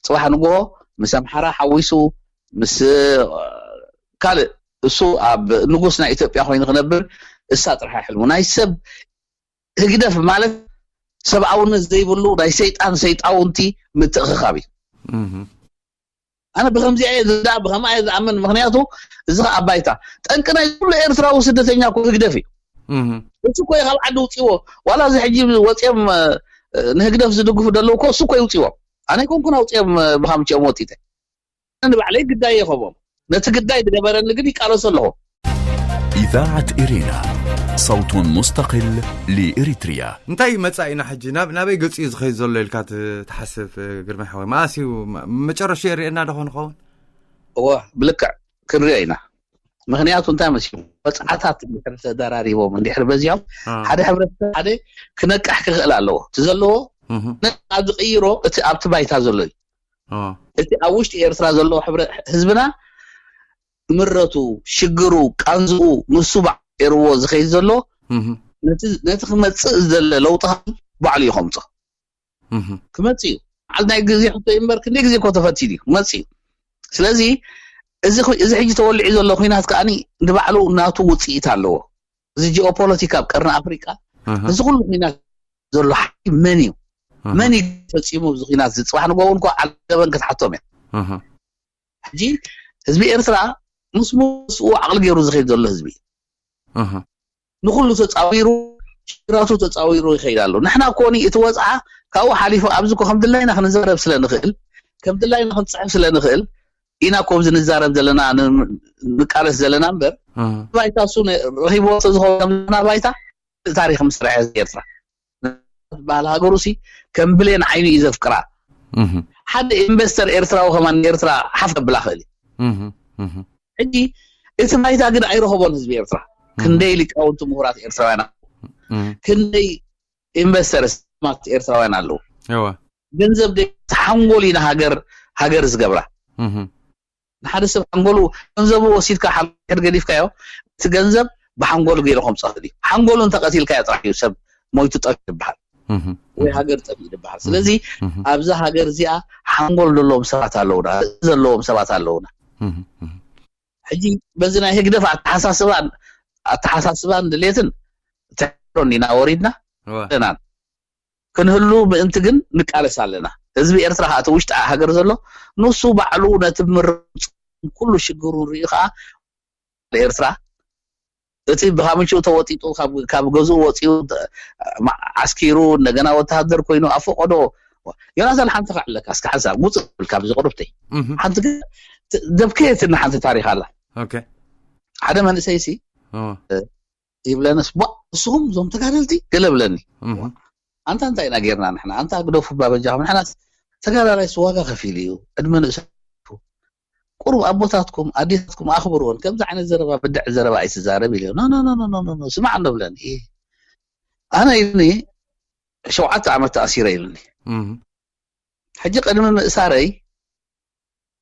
ጽባሕ ንግሆ ምስ ኣምሓራ ሓዊሱ ምስ ካልእ እሱ ኣብ ንጉስ ናይ ኢትዮጵያ ኮይኑ ክነብር እሳ ጥርሓ ሕልሙ ናይ ሰብ ህግደፍ ማለት ሰብኣውነት ዘይብሉ ናይ ሰይጣን ሰይጣውንቲ ምትእኽኻብ እዩ። ኣነ ብከምዚኣ እየ ዝዳ ብከምኣ እየ ዝኣምን። ምክንያቱ እዚ ከዓ ኣባይታ ጠንቂ ናይ ኩሉ ኤርትራዊ ስደተኛ እኮ ህግደፍ እዩ። እሱ እኮ እዩ ካብ ዓዲ ውፅዎ። ዋላ እዚ ሕጂ ወፅኦም ንህግደፍ ዝድግፉ ደለዉ እኮ እሱ እኮ ይውፅዎም። ኣነ ይኮንኩን ኣውፅኦም ብካምችኦም ወጢተ ንባዕለይ ግዳይ የኸቦም ነቲ ግዳይ ዝገበረኒ ግን ይቃለሶ ኣለኹ። إذاعة إرينا، صوت مستقل لإريتريا. እንታይ እዩ መጻኢና ሕጂ ናብ ናበይ ገጽ እዩ ዝኸይድ ዘሎ ኢልካ ትሓስብ? ግርማይ ሓወይ መኣስ እዩ መጨረሻ የርእየና ዶ ንኸውን? እወ ብልክዕ ክንሪኦ ኢና። ምክንያቱ እንታይ መሲሉ ወፅዓታት እንድሕር ተደራሪቦም እንድሕር በዚሖም ሓደ ሕብረተሰብ ሓደ ክነቅሕ ክኽእል ኣለዎ። እቲ ዘለዎ ዝቕይሮ እቲ ኣብቲ ባይታ ዘሎ እዩ። እቲ ኣብ ውሽጢ ኤርትራ ዘሎ ህዝብና ምረቱ ሽግሩ ቃንዝኡ ንሱ ባዕሉ ገይርዎ ዝኸይድ ዘሎ ነቲ ክመፅእ ዘለ ለውጢ ባዕሉ እዩ ከምፆ ክመፅእ እዩ። በዓል ናይ ግዜ ሕቶ እዩ እምበር ክንደይ ግዜ እኮ ተፈቲኑ እዩ ክመፅእ እዩ። ስለዚ እዚ ሕጂ ተወሊዑ ዘሎ ኩናት ከዓኒ ንባዕሉ ናቱ ውፅኢት ኣለዎ። እዚ ጂኦፖለቲካ ኣብ ቀርኒ ኣፍሪቃ እዚ ኩሉ ኩናት ዘሎ ሓይሊ መን እዩ? መን እዩ ፈፂሙ እዚ ኩናት እዚ? ፅባሕ ንጎ እውን እኮ ዓለመን ክትሓቶም እያ። ሕጂ ህዝቢ ኤርትራ ምስ ምስኡ ዓቕሊ ገይሩ ዝኸይድ ዘሎ ህዝቢ እዩ። ንኩሉ ተፃዊሩ ሽግራቱ ተፃዊሩ ይኸይድ ኣሎ። ንሕና ኮኒ እቲ ወፅዓ ካብኡ ሓሊፉ ኣብዚ ኮ ከም ድላይና ክንዛረብ ስለ ንኽእል ከም ድላይና ክንፅሕፍ ስለ ንኽእል ኢና ኮ ኣብዚ ንዛረብ ዘለና ንቃለስ ዘለና እምበር ባይታ እሱ ረሂብዎ ተዝኸውን ከም ዘለና ባይታ ታሪክ ምስራሕ ኤርትራ ዝበሃል ሃገሩ ሲ ከም ብሌን ዓይኑ እዩ ዘፍቅራ። ሓደ ኢንቨስተር ኤርትራዊ ከማን ኤርትራ ሓፍ ኣብላ ክእል እዩ። ሕጂ እቲ ባይታ ግን ኣይረኸቦን ህዝቢ ኤርትራ። ክንደይ ሊቃውንቲ ምሁራት ኤርትራውያን ኣለዉ። ክንደይ ኢንቨስተርስ ማት ኤርትራውያን ኣለዉ። ገንዘብ ደይስ ሓንጎል ኢና ሃገር ሃገር ዝገብራ። ንሓደ ሰብ ሓንጎሉ ገንዘቡ ወሲድካ ሓንጎል ገዲፍካዮ እቲ ገንዘብ ብሓንጎሉ ገይሩ ከምፅእ ክእል እዩ። ሓንጎሉ እንተቀቲልካዮ ጥራሕ እዩ ሰብ ሞይቱ ጠፊ ዝበሃል ወይ ሃገር ጠፊ ዝበሃል። ስለዚ ኣብዛ ሃገር እዚኣ ሓንጎል ዘለዎም ሰባት ኣለውና፣ ርእሲ ዘለዎም ሰባት ኣለውና። ሕጂ በዚ ናይ ህግደፍ ኣተሓሳስባን ኣተሓሳስባን ድሌትን ተሕሮ እንዲና ወሪድና ደናን ክንህሉ ምእንቲ ግን ንቃለስ ኣለና። ህዝቢ ኤርትራ ከዓ እቲ ውሽጢ ሃገር ዘሎ ንሱ ባዕሉ ነቲ ምርፁን ኩሉ ሽግሩን ሪኡ ከዓ ንኤርትራ እቲ ብካምችኡ ተወጢጡ ካብ ገዝኡ ወፂኡ ዓስኪሩ እንደገና ወተሃደር ኮይኑ ኣፈቀዶ ዮናታን ሓንቲ ከዓ ኣለካ እስካ ሓንሳብ ውፅእ ብል ካብዚ ቁርብተይ ሓንቲ ግን ደብከየትኒ ሓንቲ ታሪክ ኣላ። ሓደ መንእሰይ ሲ ይብለንስ ቧ ንስኹም እዞም ተጋደልቲ ገለ ብለኒ። ኣንታ እንታይ ኢና ጌርና ንሕና ኣንታ ግደፉ ባበጃኹም ንሕና ተጋዳላይስ ዋጋ ከፊሉ እዩ ዕድመ ንእሰ ቁሩብ ኣቦታትኩም ኣዴታትኩም ኣኽብርዎን ከምዚ ዓይነት ዘረባ ብድዕ ዘረባ ኣይትዛረብ ኢለ ስማዕ እንዶ ብለኒ። ኣነ ኢሉኒ ሸውዓተ ዓመት ተኣሲረ ኢሉኒ። ሕጂ ቅድሚ ምእሳረይ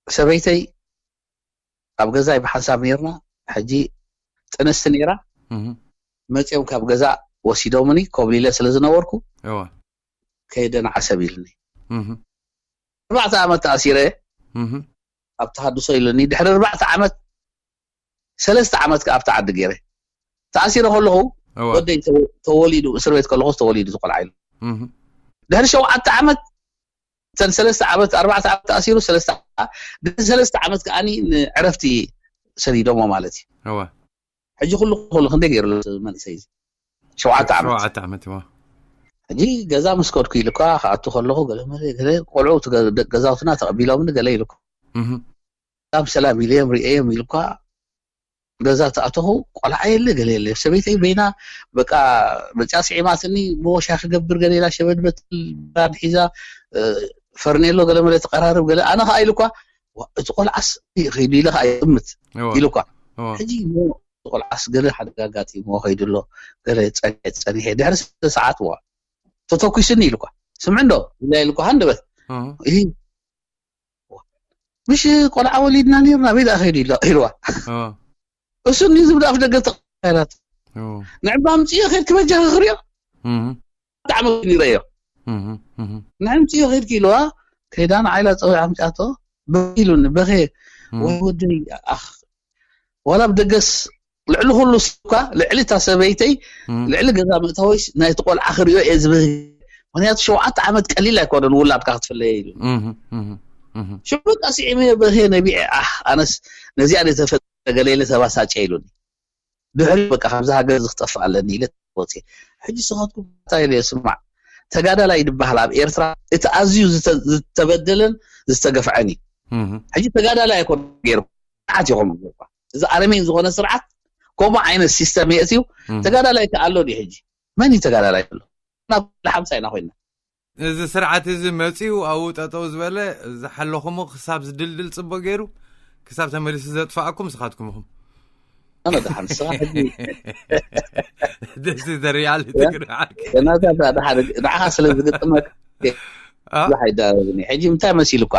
ሰበይተይ ኣብ ገዛይ ብሓንሳብ ነርና። ሕጂ ጥንስቲ ነራ መፅኦም ካብ ገዛ ወሲዶምኒ ኮብሊለ ስለ ዝነበርኩ ከይደን ዓሰብ ኢልኒ። ኣርባዕተ ዓመት ተኣሲረ ኣብ ተሃድሶ ኢልኒ። ድሕሪ ኣርባዕተ ዓመት ሰለስተ ዓመት ኣብቲ ዓዲ ገይረ ተኣሲረ ከለኹ ወደይ ተወሊዱ እስር ቤት ከለኹ ተወሊዱ ዝቆልዓ ኢሉ ድሕሪ ሸውዓተ ዓመት እተን ሰለስተ ዓመት ኣርባዕተ ዓመት ተኣሲሩ ሰለስተ ሰለስተ ዓመት ከዓኒ ንዕረፍቲ ሰዲዶሞ ማለት እዩ። ሕጂ ኩሉ ኩሉ ክንደይ ገይሩ መንእሰይ እዚ ሸውዓተ ዓመት ሸውዓተ ዓመት እዋ ሕጂ ገዛ ምስ ከድኩ ኢሉ እኳ ክኣቱ ከለኹ ገለ መለ ገለ ቆልዑ እቲ ገ- ገዛውትና ተቐቢሎምኒ ገለ ኢሉ እኳ እህ። ሰላም ሰላም ኢለዮም ሪኤዮም ኢሉ እኳ ገዛ ተኣተኹ ቆልዓ የለ ገለ የለ ሰበይተይ በይና በቃ መፅያ ስዒማትኒ ሞሻ ክገብር ገለ ኢላ ሸበድበት ባን ሒዛ እ፣ ፈርኔሎ ገለ መለ ተቐራርብ ገለ ኣነ ከዓ ኢሉ እኳ "ዋ፣ እቲ ቆልዓስ ከይዱ ኢለ ከዓ ይጥምት እዋ። ኢሉ እኳ እዋ። ሕጂ እሞ ቆልዓስ ገለ ሓደጋ ኣጋጢሞ ከይዱ ኣሎ ገለ ጸኒሐ ጸኒሐ ድሕሪ ሰለስተ ሰዓት ዋ ተተኩስኒ ኢልኳ ስምዕ እንዶ ኢላ ኢልኳ ሃንደበት እህ። ይህ ምሽ ቆልዓ ወሊድና ነርና፣ ቤት ኣኸይዱ ኢልዋ። እሱ ኒ ዝብል ኣፍ ደገ ተቐይራት። ንዕባ ምፅዮ ከድኪ በጃ ክኽሪዮ። ብጣዕሚ ይረዮ። ንዕምፅዮ ከድኪ ኢልዋ። ከይዳ ንዓይላ ፀዊዓ ኣምፅኣቶ። በኪሉኒ በኸ። ወይ ወደይ፣ ኣኽ፣ ዋላ ብደገስ ልዕሊ ኩሉ እኳ፣ ልዕሊ እታ ሰበይተይ፣ ልዕሊ ገዛ መእታወይስ ናይቲ ቆልዓ ክሪኦ እየ ዝብህ። ምክንያቱ ሸውዓተ ዓመት ቀሊል ኣይኮነን ውላድካ ክትፍለየ ኢሉ። ሽዑ በቃ ስዒመዮ በኸ ነቢዐ። ኣህ፣ ኣነስ ነዚኣ ድየ ተፈጠረ ገለ ኢለ ተባሳጨ ኢሉኒ። ድሕሪ በቃ ካብዚ ሃገር እዚ ክጠፍእ ኣለኒ ኢለ ወፅየ። ሕጂ ስኻትኩም እንታይ ኢለ ስማዕ፣ ተጋዳላይ ይድበሃል ኣብ ኤርትራ እቲ ኣዝዩ ዝተበደለን ዝተገፍዐን እዩ። ሕጂ ተጋዳላይ ኣይኮነ ገይሩ ስርዓት ይኹም። እዚ ኣረሜን ዝኾነ ስርዓት ከምኡ ዓይነት ሲስተም የእትዩ። ተጋዳላይ ከኣሎ ድዩ ሕጂ? መን እዩ ተጋዳላይ ኣሎ? ናብ ሓምሳ ኢና ኮይና። እዚ ስርዓት እዚ መፂኡ ኣብኡ ጠጠው ዝበለ ዝሓለኹሞ ክሳብ ዝድልድል ፅቡቅ ገይሩ ክሳብ ተመሊሱ ዘጥፋኣኩም ስኻትኩም ኢኹም። ኣነ ደሓን ስኻ ሕጂ ደስ ተሪያል ትግርዓል ገናታ ደሓን ንዓኻ ስለ ዝግጥመካ ብዙሕ ኣይዳረግኒ። ሕጂ እንታይ መሲሉ እኳ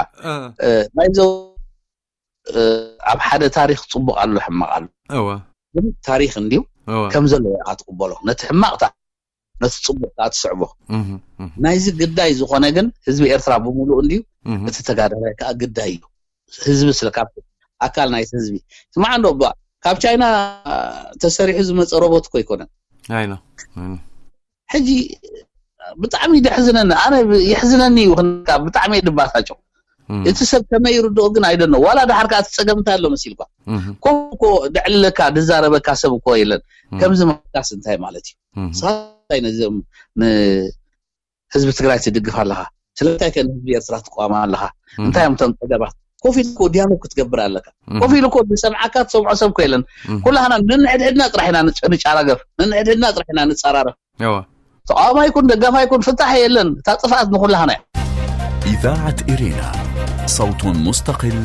ናይዞ ኣብ ሓደ ታሪኽ ፅቡቅ ኣሎ ሕማቅ ኣሎ። እወ ግን ታሪኽ እንዲዩ እወ ከም ዘለዎ ኢኻ ትቅበሎ። ነቲ ሕማቅ ነቲ ፅቡቅ ከዓ ትስዕቦ። ናይዚ ግዳይ ዝኾነ ግን ህዝቢ ኤርትራ ብምሉእ እንድዩ። እቲ ተጋዳላይ ከዓ ግዳይ እዩ። ህዝቢ ስለ ካብ ኣካል ናይቲ ህዝቢ ስማዕ እንዶ እባ ካብ ቻይና ተሰሪሑ ዝመፀ ሮቦት እኮ ኣይኮነን። ኣይኖ ሕጂ ብጣዕሚ ደሕዝነኒ ኣነ የሕዝነኒ እዩ። ብጣዕሚ ድባሳጨው እቲ ሰብ ከመይ ይርድኦ ግን ኣይደኖ ዋላ ዳሓር ከዓ እቲ ፀገም እንታይ ኣሎ መሲልኳ ኮፍ እኮ ደዕልለካ ድዛረበካ ሰብ እኮ የለን። ከምዚ ማለትካስ እንታይ ማለት እዩ? ሳይ ነዚኦም ንህዝቢ ትግራይ ትድግፍ ኣለኻ ስለምንታይ ከ ንህዝቢ ኤርትራ ትቋማ ኣለኻ? እንታይ እዮም እቶም ፀገባት? ኮፍ ኢሉ እኮ ዲያሎግ ክትገብር ኣለካ። ኮፍ ኢሉ እኮ ዝሰምዓካ ትሰምዖ ሰብ እኮ የለን። ኩላህና ነንሕድሕድና ጥራሕ ኢና ንጫራገፍ ነንሕድሕድና ጥራሕ ኢና ንፀራረፍ። ተቃዋማይ ይኩን ደጋፋይ ይኩን ፍታሕ የለን። እታ ጥፍኣት ንኩላህና እያ። إذاعة إرينا، صوت مستقل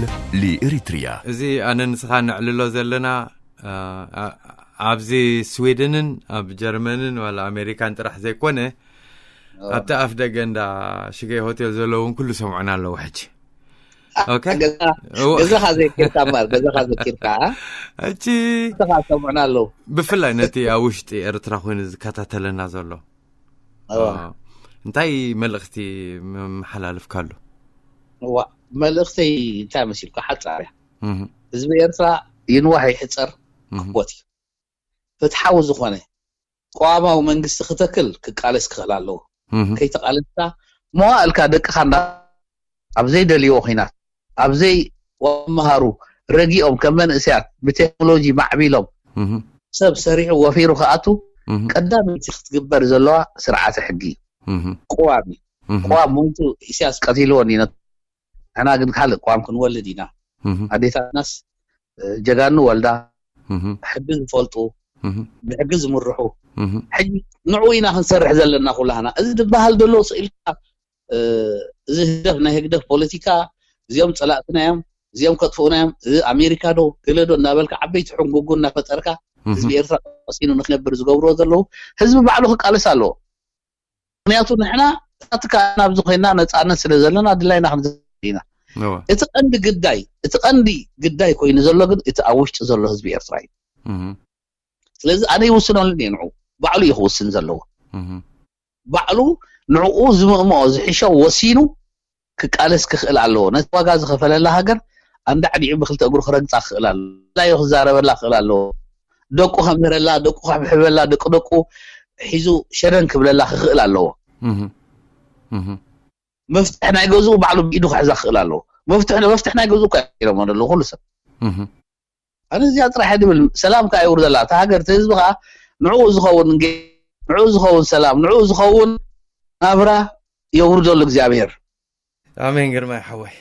لإريتريا. እዚ ኣነ ንስኻ ነዕልሎ ዘለና ኣብዚ ስዊድንን ኣብ ጀርመንን ዋላ ኣሜሪካን ጥራሕ ዘይኮነ ኣብቲ ኣፍ ደገ እንዳ ሽገይ ሆቴል ዘለውን ኩሉ ሰምዑና ኣለዉ ሕጂ። ገዛኻ ዘኪርካ እምበር ገዛኻ ዘኪርካ እቺ ሰምዑና ኣለዉ። ብፍላይ ነቲ ኣብ ውሽጢ ኤርትራ ኮይኑ ዝከታተለና ዘሎ እንታይ መልእኽቲ መሓላልፍካሉ? እዋ መልእኽተይ እንታይ መሲልካ ሓፃር እያ። ህዝቢ ኤርትራ ይንዋሕ ይሕፀር ክቦት እዩ። ፍትሓዊ ዝኾነ ቅዋማዊ መንግስቲ ክተክል ክቃለስ ክኽእል ኣለዎ። ከይተቃለስካ መዋእልካ ደቅኻ እንዳ ኣብ ዘይደልይዎ ኹናት ኣብ ዘይመሃሩ ረጊኦም ከም መንእሰያት ብቴክኖሎጂ ማዕቢሎም ሰብ ሰሪሑ ወፊሩ ክኣቱ ቀዳመይቲ ክትግበር ዘለዋ ስርዓተ ሕጊ እዩ። ቅዋም እዩ። ቅዋም ሞይቱ ኢሳያስ ቀቲልዎ እንዲ ነቱ ንሕና ግን ካልእ ቅዋም ክንወልድ ኢና። ኣዴታትናስ ጀጋኑ ወልዳ ሕጊ ዝፈልጡ ብሕጊ ዝምርሑ ሕጂ ንዕኡ ኢና ክንሰርሕ ዘለና ኩላህና። እዚ ዝበሃል ዘሎ ስኢልካ እዚ ህግደፍ ናይ ህግደፍ ፖለቲካ እዚኦም ፀላእትና እዮም እዚኦም ከጥፍኡና እዮም እዚ ኣሜሪካ ዶ ገለ ዶ እናበልካ ዓበይቲ ሕንጉጉ እናፈጠርካ ህዝቢ ኤርትራ ቀሲኑ ንክነብር ዝገብርዎ ዘለዉ ህዝቢ ባዕሉ ክቃለስ ኣለዎ። ምክንያቱ ንሕና እሳትካ ናብዚ ኮይና ነፃነት ስለ ዘለና ድላይና ክንዘ ኢና። እቲ ቀንዲ ግዳይ እቲ ቀንዲ ግዳይ ኮይኑ ዘሎ ግን እቲ ኣብ ውሽጢ ዘሎ ህዝቢ ኤርትራ እዩ። ስለዚ ኣነ ይውስነሉን እየ ንዑ ባዕሉ እዩ ክውስን ዘለዎ። ባዕሉ ንዕኡ ዝምእምኦ ዝሕሾ ወሲኑ ክቃለስ ክኽእል ኣለዎ። ነቲ ዋጋ ዝኸፈለላ ሃገር ኣንዳዕዲዑ ብክልተ እግሩ ክረግፃ ክኽእል ኣለዎ። ላዮ ክዛረበላ ክኽእል ኣለዎ። ደቁ ከምህረላ፣ ደቁ ከሕብሕበላ፣ ደቂ ደቁ ሒዙ ሸደን ክብለላ ክኽእል ኣለዎ። መፍትሕ ናይ ገዝኡ ባዕሉ ብኢዱ ክሕዛ ክኽእል ኣለዎ። መፍትሕ መፍትሕ ናይ ገዝኡ እኮ ኢሎሞ ዘለዉ ኩሉ ሰብ። ኣነ እዚኣ ጥራሕ ድብል ሰላም ከኣ የውርደላ እታ ሃገር እቲ ህዝቢ ከኣ ንዕኡ ዝኸውን ንዕኡ ዝኸውን ሰላም ንዕኡ ዝኸውን ናብራ የውርደሉ እግዚኣብሔር። ኣሜን ግርማይ ሓወይ።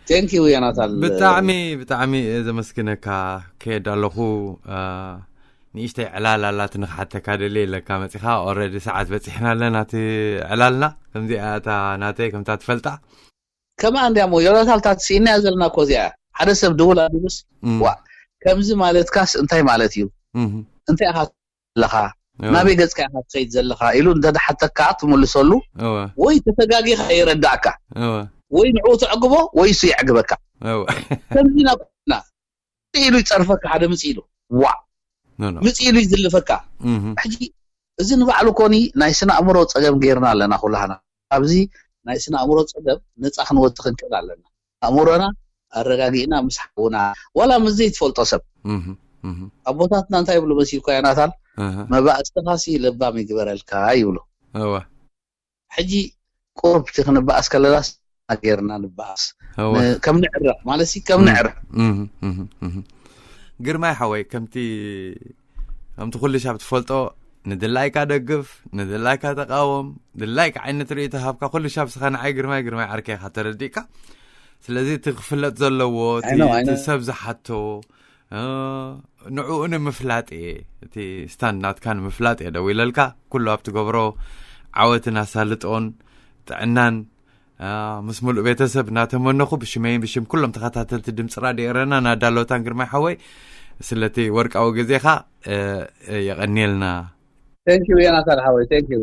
Thank you ዮናታን። ብጣዕሚ ብጣዕሚ እየ ዘመስግነካ። ከየድ ኣለኹ ንእሽተይ ዕላል ኣላት ንክሓተካ ደልየ ኢለካ መፂኻ። ኦረዲ ሰዓት በፂሕና ኣለና እቲ ዕላልና ከምዚኣ እታ ናተይ ከምታ ትፈልጣ ከመኣ እንድያ እሞ ዮናታን እታ ትስኢናያ ዘለና እኮ እዚኣ ሓደ ሰብ ድውል ኣቢሉስ ዋ ከምዚ ማለትካስ እንታይ ማለት እዩ? እንታይ ኢኻ ኣለኻ ናበይ ገጽካ ኢኻ ትኸይድ ዘለኻ ኢሉ እንተደሓተካ ትምልሰሉ ወይ ተተጋጊኻ የረዳእካ ወይ ንዕኡ ተዕግቦ ወይ እሱ የዕግበካ። ከምዚ ኢና ኮና። ኢሉ ይፀርፈካ ሓደ ምፅ ኢሉ፣ ዋ፣ ምፅ ኢሉ ይዝልፈካ። ሕጂ እዚ ንባዕሉ ኮኒ ናይ ስነ ኣእምሮ ፀገም ገይርና ኣለና ኩላህና። ኣብዚ ናይ ስነ ኣእምሮ ፀገም ነፃ ክንወፅ ክንክእል ኣለና። ኣእምሮና ኣረጋጊእና ምስ ሓውና፣ ዋላ ምስ ዘይትፈልጦ ሰብ። ኣቦታትና እንታይ ይብሉ መሲልኳ፣ ዮናታን? መባእስትኻሲ ለባም ይግበረልካ ይብሉ። ሕጂ ቁሩብ እቲ ክንበኣስ ከለናስ ገይርና ንበኣስ። ከም ንዕረቕ ማለት ሲ ከም ንዕረቕ። ግርማይ ሓወይ፣ ከምቲ ከምቲ ኩሉ ሻብ ትፈልጦ፣ ንድላይካ ደግፍ፣ ንድላይካ ተቃወም፣ ድላይካ ዓይነት ርእይቶ ሃብካ፣ ኩሉ ሻብ ስኻ ንዓይ ግርማይ ግርማይ ዓርከይ ኢኻ ተረዲእካ። ስለዚ እቲ ክፍለጥ ዘለዎ እቲ ሰብ ዝሓቶ ንዕኡ ንምፍላጥ እየ፣ እቲ ስታንድ ናትካ ንምፍላጥ እየ ደው ኢለልካ። ኩሉ ኣብ ትገብሮ ዓወትን ኣሳልጦን ጥዕናን ምስ ሙሉእ ቤተሰብ እናተመነኹ፣ ብሽመይን ብሽም ኩሎም ተኸታተልቲ ድምፂ ራድዮ ኤረና ናዳሎታን ግርማይ ሓወይ ስለቲ ወርቃዊ ግዜኻ የቐንየልና። Thank you ዮናታን ሓወይ፣ thank you።